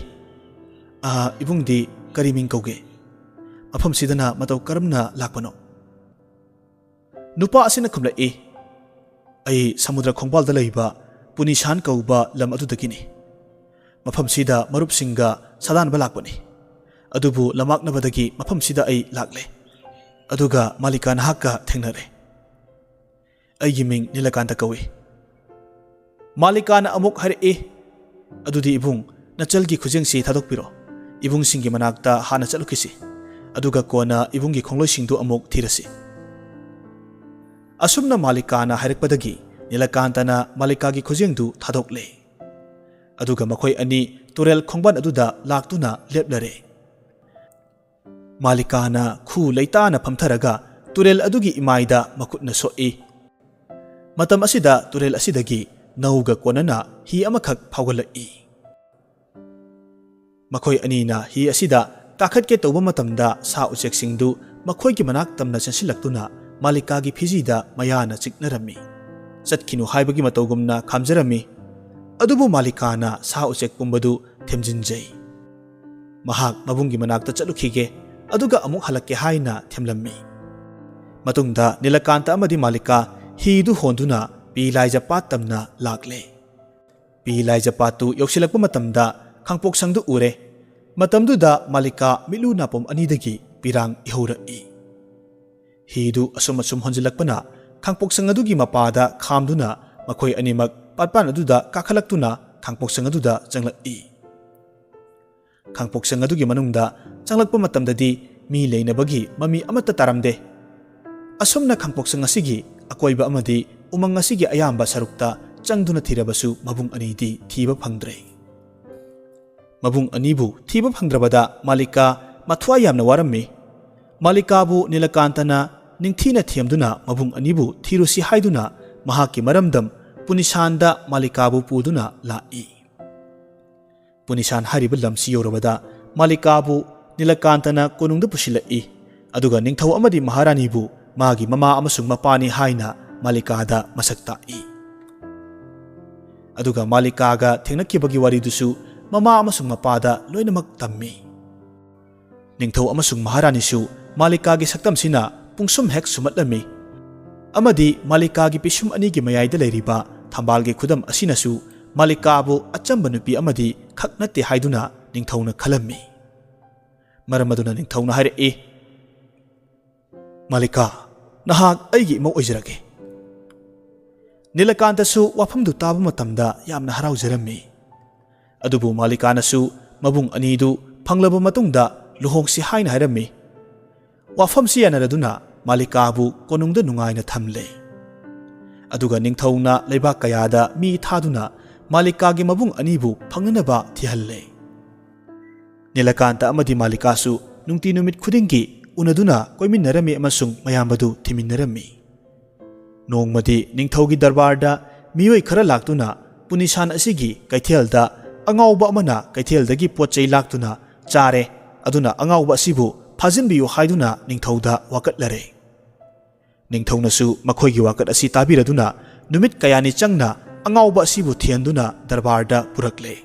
"ꯑꯥ, ꯏꯕꯨꯡꯗꯤ ꯀꯔꯤ ꯃꯤꯡ ꯀꯧꯒꯦ? ꯃꯐꯝꯁꯤꯗꯅ ꯃꯇꯧ ꯀꯔꯝꯅ ꯂꯥꯛꯄꯅꯣ?" ꯅꯨꯄꯥ ꯑꯁꯤꯅ ꯈꯨꯝꯂꯛꯏ, "ꯑꯩ ꯁꯃꯨꯗ꯭ꯔ ꯈꯣꯡꯕꯥꯜꯗ ꯂꯩꯕ ꯄꯨꯅꯤꯁꯥꯟ ꯀꯧꯕ ꯂꯝ ꯑꯗꯨꯗꯒꯤꯅꯤ꯫ ꯃꯐꯝꯁꯤꯗ ꯃꯔꯨꯞꯁꯤꯡꯒ ꯁꯥꯗꯥꯟꯕ ꯂꯥꯛꯄꯅꯤ꯫ ꯑꯗꯨꯕꯨ ꯂꯝꯃꯥꯛꯅꯕꯗꯒꯤ ꯃꯐꯝꯁꯤꯗ ꯑꯩ ꯂꯥꯛꯂꯦ꯫ ꯑꯗꯨꯒ ꯃꯥꯂꯤꯀꯥ ꯅꯍꯥꯛꯀ ꯊꯦꯡꯅꯔꯦ꯫ ꯑꯩꯒꯤ ꯃꯤꯡ ꯅꯤꯂꯀꯥꯟꯇ ꯀꯧꯏ"꯫ ꯃꯥꯂꯤꯀꯥꯅ ꯑꯃꯨꯛ ꯍꯥꯏꯔꯛꯏ, "ꯑꯗꯨꯗꯤ ꯏꯕꯨꯡ, ꯅꯆꯜꯒꯤ ꯈꯨꯖꯦꯡꯁꯤ ꯊꯥꯗꯣꯛꯄꯤꯔꯣ꯫ ꯏꯕꯨꯡꯁꯤꯡꯒꯤ ꯃꯅꯥꯛꯇ ꯍꯥꯟꯅ ꯆꯠꯂꯨꯈꯤꯁꯤ꯫ ꯑꯗꯨꯒ ꯀꯣꯟꯅ ꯏꯕꯨꯡꯒꯤ ꯈꯣꯡꯂꯣꯏꯁꯤꯡꯗꯨ ꯑꯃꯨꯛ ꯊꯤꯔꯁꯤ"꯫ ꯑꯁꯨꯝꯅ ꯃꯥꯂꯤꯀꯥꯅ ꯍꯥꯏꯔꯛꯄꯗꯒꯤ ꯅꯤꯂꯀꯥꯟꯇꯅ ꯃꯥꯂꯤꯀꯥꯒꯤ ꯈꯨꯖꯦꯡꯗꯨ ꯊꯥꯗꯣꯛꯂꯦ꯫ ꯑꯗꯨꯒ ꯃꯈꯣꯏ ꯑꯅꯤ ꯇꯨꯔꯦꯜ ꯈꯣꯡꯕꯥꯟ ꯑꯗꯨꯗ ꯂꯥꯛꯇꯨꯅ ꯂꯦꯞꯂꯔꯦ꯫ ꯃꯥꯂꯤꯀꯥꯅ ꯈꯨ ꯂꯩꯇꯥꯅ ꯐꯝꯊꯔꯒ ꯇꯨꯔꯦꯜ ꯑꯗꯨꯒꯤ ꯏꯃꯥꯏꯗ ꯃꯈꯨꯠꯅ ꯁꯣꯛꯏ꯫ ꯃꯇꯝ ꯑꯁꯤꯗ ꯇꯨꯔꯦꯜ ꯑꯁꯤꯗꯒꯤ ꯅꯧꯒ ꯀꯣꯟꯅꯅ ꯍꯤ ꯑꯃꯈꯛ ꯐꯥꯎꯒꯠꯂꯛꯏ꯫ ꯃꯈꯣꯏ ꯑꯅꯤꯅ ꯍꯤ ꯑꯁꯤꯗ ꯀꯥꯈꯠꯀꯦ ꯇꯧꯕ ꯃꯇꯝꯗ ꯁꯥ ꯎꯆꯦꯛꯁꯤꯡꯗꯨ ꯃꯈꯣꯏꯒꯤ ꯃꯅꯥꯛ ꯇꯝꯅ ꯆꯦꯟꯁꯤꯜꯂꯛꯇꯨꯅ ꯃꯥꯂꯤꯀꯥꯒꯤ ꯐꯤꯖꯤꯗ ꯃꯌꯥꯅ ꯆꯤꯛꯅꯔꯝꯃꯤ꯫ ꯆꯠꯈꯤꯅꯨ ꯍꯥꯏꯕꯒꯤ ꯃꯇꯧꯒꯨꯝꯅ ꯈꯥꯝꯖꯔꯝꯃꯤ꯫ ꯑꯗꯨꯕꯨ ꯃꯥꯂꯤꯀꯥꯅ ꯁꯥ ꯎꯆꯦꯛ ꯄꯨꯝꯕꯗꯨ ꯊꯦꯝꯖꯤꯟꯖꯩ꯫ ꯃꯍꯥꯛ ꯃꯕꯨꯡꯒꯤ ꯃꯅꯥꯛꯇ ꯆꯠꯂꯨꯈꯤꯒꯦ, ꯑꯗꯨꯒ ꯑꯃꯨꯛ ꯍꯜꯂꯛꯀꯦ ꯍꯥꯏꯅ ꯊꯦꯝꯂꯝꯃꯤ꯫ ꯃꯇꯨꯡꯗ ꯅꯤꯂꯀꯥꯟꯇ ꯑꯃꯗꯤ ꯃꯥꯂꯤꯀꯥ ꯍꯤꯗꯨ ꯍꯣꯟꯗꯨꯅ ꯄꯤ ꯂꯥꯏꯖ ꯄꯥꯠ ꯇꯝꯅ ꯂꯥꯛꯂꯦ꯫ ꯄꯤ ꯂꯥꯏꯖ ꯄꯥꯠꯇꯨ ꯌꯧꯁꯤꯜꯂꯛꯄ ꯃꯇꯝꯗ ꯈꯥꯡꯄꯣꯛꯁꯪꯗꯨ ꯎꯔꯦ꯫ ꯃꯇꯝꯗꯨꯗ ꯃꯥꯂꯤꯀꯥ ꯃꯤꯠꯂꯨ ꯅꯥꯄꯣꯝ ꯑꯅꯤꯗꯒꯤ ꯄꯤꯔꯥꯡ ꯏꯍꯧꯔꯛꯏ꯫ ꯍꯤꯗꯨ ꯑꯁꯨꯝ ꯑꯁꯨꯝ ꯍꯣꯟꯖꯤꯜꯂꯛꯄꯅ ꯈꯥꯡꯄꯣꯛꯁꯪ ꯑꯗꯨꯒꯤ ꯃꯄꯥꯗ ꯈꯥꯝꯗꯨꯅ ꯃꯈꯣꯏ ꯑꯅꯤꯃꯛ ꯄꯥꯠꯄꯥꯟ ꯑꯗꯨꯗ ꯀꯥꯈꯠꯂꯛꯇꯨꯅ ꯈꯥꯡꯄꯣꯛꯁꯪ ꯑꯗꯨꯗ ꯆꯪꯂꯛꯏ꯫ ꯈꯥꯡꯄꯣꯛꯁꯪ ꯑꯗꯨꯒꯤ ꯃꯅꯨꯡꯗ ꯆꯪꯂꯛꯄ ꯃꯇꯝꯗꯗꯤ ꯃꯤ ꯂꯩꯅꯕꯒꯤ ꯃꯃꯤ ꯑꯃꯠꯇ ꯇꯥꯔꯝꯗꯦ꯫ ꯑꯁꯨꯝꯅ ꯈꯥꯡꯄꯣꯛꯁꯪ ꯑꯁꯤꯒꯤ ꯑꯀꯣꯏꯕ ꯑꯃꯗꯤ ꯎꯃꯪ ꯑꯁꯤꯒꯤ ꯑꯌꯥꯝꯕ ꯁꯔꯨꯛꯇ ꯆꯪꯗꯨꯅ ꯊꯤꯔꯕꯁꯨ ꯃꯕꯨꯡ ꯑꯅꯤꯗꯤ ꯊꯤꯕ ꯐꯪꯗ꯭ꯔꯦ꯫ ꯃꯕꯨꯡ ꯑꯅꯤꯕꯨ ꯊꯤꯕ ꯐꯪꯗ꯭ꯔꯕꯗ ꯃꯥꯂꯤꯀꯥ ꯃꯊ꯭ꯋꯥꯏ ꯌꯥꯝꯅ ꯋꯥꯔꯝꯃꯤ꯫ ꯃꯥꯂꯤꯀꯥꯕꯨ ꯅꯤꯂꯀꯥꯟꯇꯅ ꯅꯤꯡꯊꯤꯅ ꯊꯦꯝꯗꯨꯅ ꯃꯕꯨꯡ ꯑꯅꯤꯕꯨ ꯊꯤꯔꯨꯁꯤ ꯍꯥꯏꯗꯨꯅ ꯃꯍꯥꯛꯀꯤ ꯃꯔꯝꯗꯝ ꯄꯨꯅꯤꯁꯥꯟꯗ ꯃꯥꯂꯤꯀꯥꯕꯨ ꯄꯨꯗꯨꯅ ꯂꯥꯛꯏ꯫ ꯄꯨꯅꯤꯁꯥꯟ ꯍꯥꯏꯔꯤꯕ ꯂꯝꯁꯤ ꯌꯧꯔꯕꯗ ꯃꯥꯂꯤꯀꯥꯕꯨ ꯅꯤꯂꯀꯥꯟꯇꯅ ꯀꯣꯅꯨꯡꯗ ꯄꯨꯁꯤꯜꯂꯛꯏ꯫ ꯑꯗꯨꯒ ꯅꯤꯡꯊꯧ ꯑꯃꯗꯤ ꯃꯍꯥꯔꯥꯅꯤꯕꯨ ꯃꯥꯒꯤ ꯃꯃꯥ ꯑꯃꯁꯨꯡ ꯃꯄꯥꯅꯤ ꯍꯥꯏꯅ ꯃꯥꯂꯤꯀꯥꯗ ꯃꯁꯛ ꯇꯥꯛꯏ꯫ ꯑꯗꯨꯒ ꯃꯥꯂꯤꯀꯥꯒ ꯊꯦꯡꯅꯈꯤꯕꯒꯤ ꯋꯥꯔꯤꯗꯨꯁꯨ ꯃꯃꯥ ꯑꯃꯁꯨꯡ ꯃꯄꯥꯗ ꯂꯣꯏꯅꯃꯛ ꯇꯝꯃꯤ꯫ ꯅꯤꯡꯊꯧ ꯑꯃꯁꯨꯡ ꯃꯍꯥꯔꯥꯅꯤꯁꯨ ꯃꯥꯂꯤꯀꯥꯒꯤ ꯁꯛꯇꯝꯁꯤꯅ ꯄꯨꯡꯁꯨꯝ ꯍꯦꯛ ꯁꯨꯝꯍꯠꯂꯝꯃꯤ꯫ ꯑꯃꯗꯤ ꯃꯥꯂꯤꯀꯥꯒꯤ ꯄꯤꯁꯨꯝ ꯑꯅꯤꯒꯤ ꯃꯌꯥꯏꯗ ꯂꯩꯔꯤꯕ ꯊꯝꯕꯥꯜꯒꯤ ꯈꯨꯗꯝ ꯑꯁꯤꯅꯁꯨ ꯃꯥꯂꯤꯀꯥꯕꯨ ꯑꯆꯝꯕ ꯅꯨꯄꯤ ꯑꯃꯗꯤ ꯈꯛ ꯅꯠꯇꯦ ꯍꯥꯏꯗꯨꯅ ꯅꯤꯡꯊꯧꯅ ꯈꯜꯂꯝꯃꯤ꯫ ꯃꯔꯝ ꯑꯗꯨꯅ ꯅꯤꯡꯊꯧꯅ ꯍꯥꯏꯔꯛꯏ, "ꯃꯥꯂꯤꯀꯥ, ꯅꯍꯥꯛ ꯑꯩꯒꯤ ꯏꯃꯧ ꯑꯣꯏꯖꯔꯒꯦ꯫" ꯅꯤꯂꯀꯥꯟꯇꯁꯨ ꯋꯥꯐꯝꯗꯨ ꯇꯥꯕ ꯃꯇꯝꯗ ꯌꯥꯝꯅ ꯍꯔꯥꯎꯖꯔꯝꯃꯤ꯫ ꯑꯗꯨꯕꯨ ꯃꯥꯂꯤꯀꯥꯅꯁꯨ ꯃꯕꯨꯡ ꯑꯅꯤꯗꯨ ꯐꯪꯂꯕ ꯃꯇꯨꯡꯗ ꯂꯨꯍꯣꯡꯁꯤ ꯍꯥꯏꯅ ꯍꯥꯏꯔꯝꯃꯤ꯫ ꯋꯥꯐꯝꯁꯤ ꯌꯥꯅꯔꯗꯨꯅ ꯃꯥꯂꯤꯀꯥꯕꯨ ꯀꯣꯅꯨꯡꯗ ꯅꯨꯡꯉꯥꯏꯅ ꯊꯝꯂꯦ꯫ ꯑꯗꯨꯒ ꯅꯤꯡꯊꯧꯅ ꯂꯩꯕꯥꯛ ꯀꯌꯥꯗ ꯃꯤ ꯊꯥꯗꯨꯅ ꯃꯥꯂꯤꯀꯥꯒꯤ ꯃꯕꯨꯡ ꯑꯅꯤꯕꯨ ꯐꯪꯅꯅꯕ ꯊꯤꯍꯜꯂꯦ꯫ ꯅꯤꯂꯀꯥꯟꯇ ꯑꯃꯗꯤ ꯃꯥꯂꯤꯀꯥꯁꯨ ꯅꯨꯡꯇꯤ ꯅꯨꯃꯤꯠ ꯈꯨꯗꯤꯡꯒꯤ ꯎꯅꯗꯨꯅ ꯀꯣꯏꯃꯤꯟꯅꯔꯝꯃꯤ ꯑꯃꯁꯨꯡ ꯃꯌꯥꯝꯕꯗꯨ ꯊꯤꯃꯤꯟꯅꯔꯝꯃꯤ꯫ ꯅꯣꯡꯃꯗꯤ ꯅꯤꯡꯊꯧꯒꯤ ꯗꯔꯕꯥꯔꯗ ꯃꯤꯑꯣꯏ ꯈꯔ ꯂꯥꯛꯇꯨꯅ ꯄꯨꯅꯤꯁꯥꯟ ꯑꯁꯤꯒꯤ ꯀꯩꯊꯦꯜꯗ ꯑꯉꯥꯎꯕ ꯑꯃꯅ ꯀꯩꯊꯦꯜꯗꯒꯤ ꯄꯣꯠ ꯆꯩ ꯂꯥꯛꯇꯨꯅ ꯆꯥꯔꯦ, ꯑꯗꯨꯅ ꯑꯉꯥꯎꯕ ꯑꯁꯤꯕꯨ ꯐꯥꯖꯤꯟꯕꯤꯌꯨ ꯍꯥꯏꯗꯨꯅ ꯅꯤꯡꯊꯧꯗ ꯋꯥꯀꯠꯂꯔꯦ꯫ ꯅꯤꯡꯊꯧꯅꯁꯨ ꯃꯈꯣꯏꯒꯤ ꯋꯥꯀꯠ ꯑꯁꯤ ꯇꯥꯕꯤꯔꯗꯨꯅ ꯅꯨꯃꯤꯠ ꯀꯌꯥꯅꯤ ꯆꯪꯅ ꯑꯉꯥꯎꯕ ꯑꯁꯤꯕꯨ ꯊꯤꯍꯟꯗꯨꯅ ꯗꯔꯕꯥꯔꯗ ꯄꯨꯔꯛꯂꯦ꯫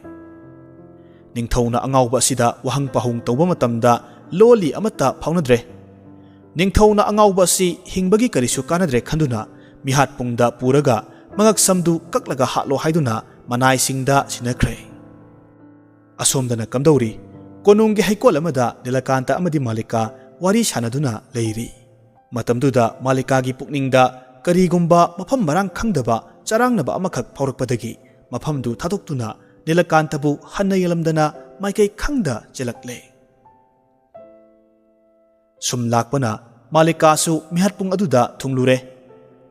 ꯅꯤꯡꯊꯧꯅ ꯑꯉꯥꯎꯕ ꯑꯁꯤꯗ ꯋꯥꯍꯪ ꯄꯥꯎꯍꯪ ꯇꯧꯕ ꯃꯇꯝꯗ ꯂꯣꯜꯂꯤ ꯑꯃꯠꯇ ꯐꯥꯎꯅꯗ꯭ꯔꯦ꯫ ꯅꯤꯡꯊꯧꯅ ꯑꯉꯥꯎꯕ ꯑꯁꯤ ꯍꯤꯡꯕꯒꯤ ꯀꯔꯤꯁꯨ ꯀꯥꯟꯅꯗ꯭ꯔꯦ ꯈꯟꯗꯨꯅ ꯃꯤꯍꯥꯠꯄꯨꯡꯗ ꯄꯨꯔꯒ ꯃꯉꯛꯁꯝꯗꯨ ꯀꯛꯂꯒ ꯍꯥꯠꯂꯣ ꯍꯥꯏꯗꯨꯅ ꯃꯅꯥꯏꯁꯤꯡꯗ ꯁꯤꯟꯅꯈ꯭ꯔꯦ꯫ ꯑꯁꯣꯝꯗꯅ ꯀꯝꯗꯧꯔꯤ? ꯀꯣꯅꯨꯡꯒꯤ ꯍꯩꯀꯣꯜ ꯑꯃꯗ ꯅꯤꯂꯀꯥꯟꯇ ꯑꯃꯗꯤ ꯃꯥꯂꯤꯀꯥ ꯋꯥꯔꯤ ꯁꯥꯟꯅꯗꯨꯅ ꯂꯩꯔꯤ꯫ ꯃꯇꯝꯗꯨꯗ ꯃꯥꯂꯤꯀꯥꯒꯤ ꯄꯨꯛꯅꯤꯡꯗ ꯀꯔꯤꯒꯨꯝꯕ ꯃꯐꯝ ꯃꯔꯥꯡ ꯈꯪꯗꯕ ꯆꯔꯥꯡꯅꯕ ꯑꯃꯈꯛ ꯐꯥꯎꯔꯛꯄꯗꯒꯤ ꯃꯐꯝꯗꯨ ꯊꯥꯗꯣꯛꯇꯨꯅ ꯅꯤꯂꯀꯥꯟꯇꯕꯨ ꯍꯟꯅ ꯌꯦꯡꯂꯝꯗꯅ ꯃꯥꯏꯀꯩ ꯈꯪꯗ ꯆꯦꯜꯂꯛꯂꯦ꯫ ꯁꯨꯝ ꯂꯥꯛꯄꯅ ꯃꯥꯂꯤꯀꯥꯁꯨ ꯃꯤꯍꯥꯠꯄꯨꯡ ꯑꯗꯨꯗ ꯊꯨꯡꯂꯨꯔꯦ꯫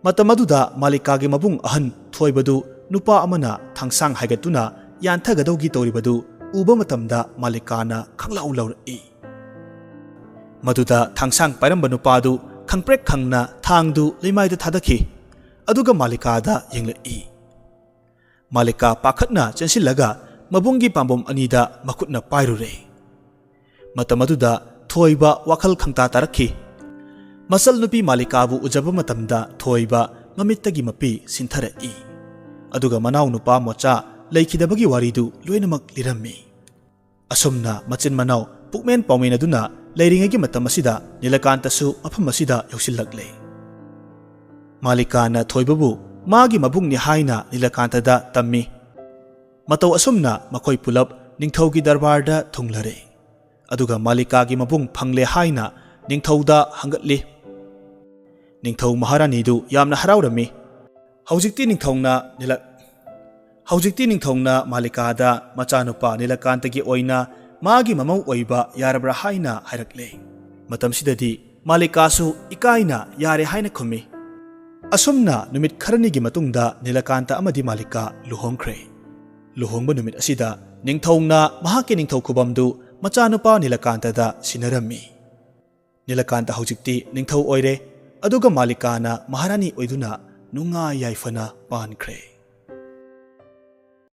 ꯃꯇꯝ ꯑꯗꯨꯗ ꯃꯥꯂꯤꯀꯥꯒꯤ ꯃꯕꯨꯡ ꯑꯍꯟ ꯊꯣꯏꯕꯗꯨ ꯅꯨꯄꯥ ꯑꯃꯅ ꯊꯥꯡꯁꯥꯡ ꯍꯥꯏꯒꯠꯇꯨꯅ ꯌꯥꯟꯊꯒꯗꯧꯒꯤ ꯇꯧꯔꯤꯕꯗꯨ ꯎꯕ ꯃꯇꯝꯗ ꯃꯥꯂꯤꯀꯥꯅ ꯈꯪꯂꯥꯎ ꯂꯥꯎꯔꯛꯏ꯫ ꯃꯗꯨꯗ ꯊꯥꯡꯁꯥꯡ ꯄꯥꯏꯔꯝꯕ ꯅꯨꯄꯥꯗꯨ ꯈꯪꯄ꯭ꯔꯦꯛ ꯈꯪꯅ ꯊꯥꯡꯗꯨ ꯂꯩꯃꯥꯏꯗ ꯊꯥꯗꯈꯤ꯫ ꯑꯗꯨꯒ ꯃꯥꯂꯤꯀꯥꯗ ꯌꯦꯡꯂꯛꯏ꯫ ꯃꯥꯂꯤꯀꯥ ꯄꯥꯈꯠꯅ ꯆꯦꯟꯁꯤꯜꯂꯒ ꯃꯕꯨꯡꯒꯤ ꯄꯥꯝꯕꯣꯝ ꯑꯅꯤꯗ ꯃꯈꯨꯠꯅ ꯄꯥꯏꯔꯨꯔꯦ꯫ ꯃꯇꯝ ꯑꯗꯨꯗ ꯊꯣꯏꯕ ꯋꯥꯈꯜ ꯈꯪꯇꯥ ꯇꯥꯔꯛꯈꯤ꯫ ꯃꯆꯜ ꯅꯨꯄꯤ ꯃꯥꯂꯤꯀꯥꯕꯨ ꯎꯖꯕ ꯃꯇꯝꯗ ꯊꯣꯏꯕ ꯃꯃꯤꯠꯇꯒꯤ ꯃꯄꯤ ꯁꯤꯟꯊꯔꯛꯏ꯫ ꯑꯗꯨꯒ ꯃꯅꯥꯎ ꯅꯨꯄꯥ ꯃꯣꯆꯥ ꯂꯩꯈꯤꯗꯕꯒꯤ ꯋꯥꯔꯤꯗꯨ ꯂꯣꯏꯅꯃꯛ ꯂꯤꯔꯝꯃꯤ꯫ ꯑꯁꯨꯝꯅ ꯃꯆꯤꯟ ꯃꯅꯥꯎ ꯄꯨꯛꯃꯦꯟ ꯄꯥꯎꯃꯦꯟ ꯑꯗꯨꯅ ꯂꯩꯔꯤꯉꯩꯒꯤ ꯃꯇꯝ ꯑꯁꯤꯗ ꯅꯤꯂꯀꯥꯟꯇꯁꯨ ꯃꯐꯝ ꯑꯁꯤꯗ ꯌꯧꯁꯤꯜꯂꯛꯂꯦ꯫ ꯃꯥꯂꯤꯀꯥꯅ ꯊꯣꯏꯕꯕꯨ ꯃꯥꯒꯤ ꯃꯕꯨꯡꯅꯤ ꯍꯥꯏꯅ ꯅꯤꯂꯀꯥꯟꯇꯗ ꯇꯝꯃꯤ꯫ ꯃꯇꯧ ꯑꯁꯨꯝꯅ ꯃꯈꯣꯏ ꯄꯨꯂꯞ ꯅꯤꯡꯊꯧꯒꯤ ꯗꯔꯕꯥꯔꯗ ꯊꯨꯡꯂꯔꯦ꯫ ꯑꯗꯨꯒ ꯃꯥꯂꯤꯀꯥꯒꯤ ꯃꯕꯨꯡ ꯐꯪꯂꯦ ꯍꯥꯏꯅ ꯅꯤꯡꯊꯧꯗ ꯍꯪꯒꯠꯂꯤ꯫ ꯅꯤꯡꯊꯧ ꯃꯍꯥꯔꯥꯅꯤꯗꯨ ꯌꯥꯝꯅ ꯍꯔꯥꯎꯔꯝꯃꯤ꯫ ꯍꯧꯖꯤꯛꯇꯤ ꯅꯤꯡꯊꯧꯅ ꯅꯤꯂꯛ-, ꯍꯧꯖꯤꯛꯇꯤ ꯅꯤꯡꯊꯧꯅ ꯃꯥꯂꯤꯀꯥꯗ ꯃꯆꯥꯅꯨꯄꯥ ꯅꯤꯂꯀꯥꯟꯇꯒꯤ ꯑꯣꯏꯅ ꯃꯥꯒꯤ ꯃꯃꯧ ꯑꯣꯏꯕ ꯌꯥꯔꯕ꯭ꯔꯥ ꯍꯥꯏꯅ ꯍꯥꯏꯔꯛꯂꯦ꯫ ꯃꯇꯝꯁꯤꯗꯗꯤ ꯃꯥꯂꯤꯀꯥꯁꯨ ꯏꯀꯥꯏꯅ ꯌꯥꯔꯦ ꯍꯥꯏꯅ ꯈꯨꯝꯃꯤ꯫ ꯑꯁꯨꯝꯅ ꯅꯨꯃꯤꯠ ꯈꯔꯅꯤꯒꯤ ꯃꯇꯨꯡꯗ ꯅꯤꯂꯀꯥꯟꯇ ꯑꯃꯗꯤ ꯃꯥꯂꯤꯀꯥ ꯂꯨꯍꯣꯡꯈ꯭ꯔꯦ꯫ ꯂꯨꯍꯣꯡꯕ ꯅꯨꯃꯤꯠ ꯑꯁꯤꯗ ꯅꯤꯡꯊꯧꯅ ꯃꯍꯥꯛꯀꯤ ꯅꯤꯡꯊꯧ ꯈꯨꯕꯝꯗꯨ ꯃꯆꯥꯅꯨꯄꯥ ꯅꯤꯂꯀꯥꯟꯇꯗ ꯁꯤꯟꯅꯔꯝꯃꯤ꯫ ꯅꯤꯂꯀꯥꯟꯇ ꯍꯧꯖꯤꯛꯇꯤ ꯅꯤꯡꯊꯧ ꯑꯣꯏꯔꯦ, ꯑꯗꯨꯒ ꯃꯥꯂꯤꯀꯥꯅ ꯃꯍꯥꯔꯥꯅꯤ ꯑꯣꯏꯗꯨꯅ ꯅꯨꯡꯉꯥꯏ ꯌꯥꯏꯐꯅ ꯄꯥꯟꯈ꯭ꯔꯦ꯫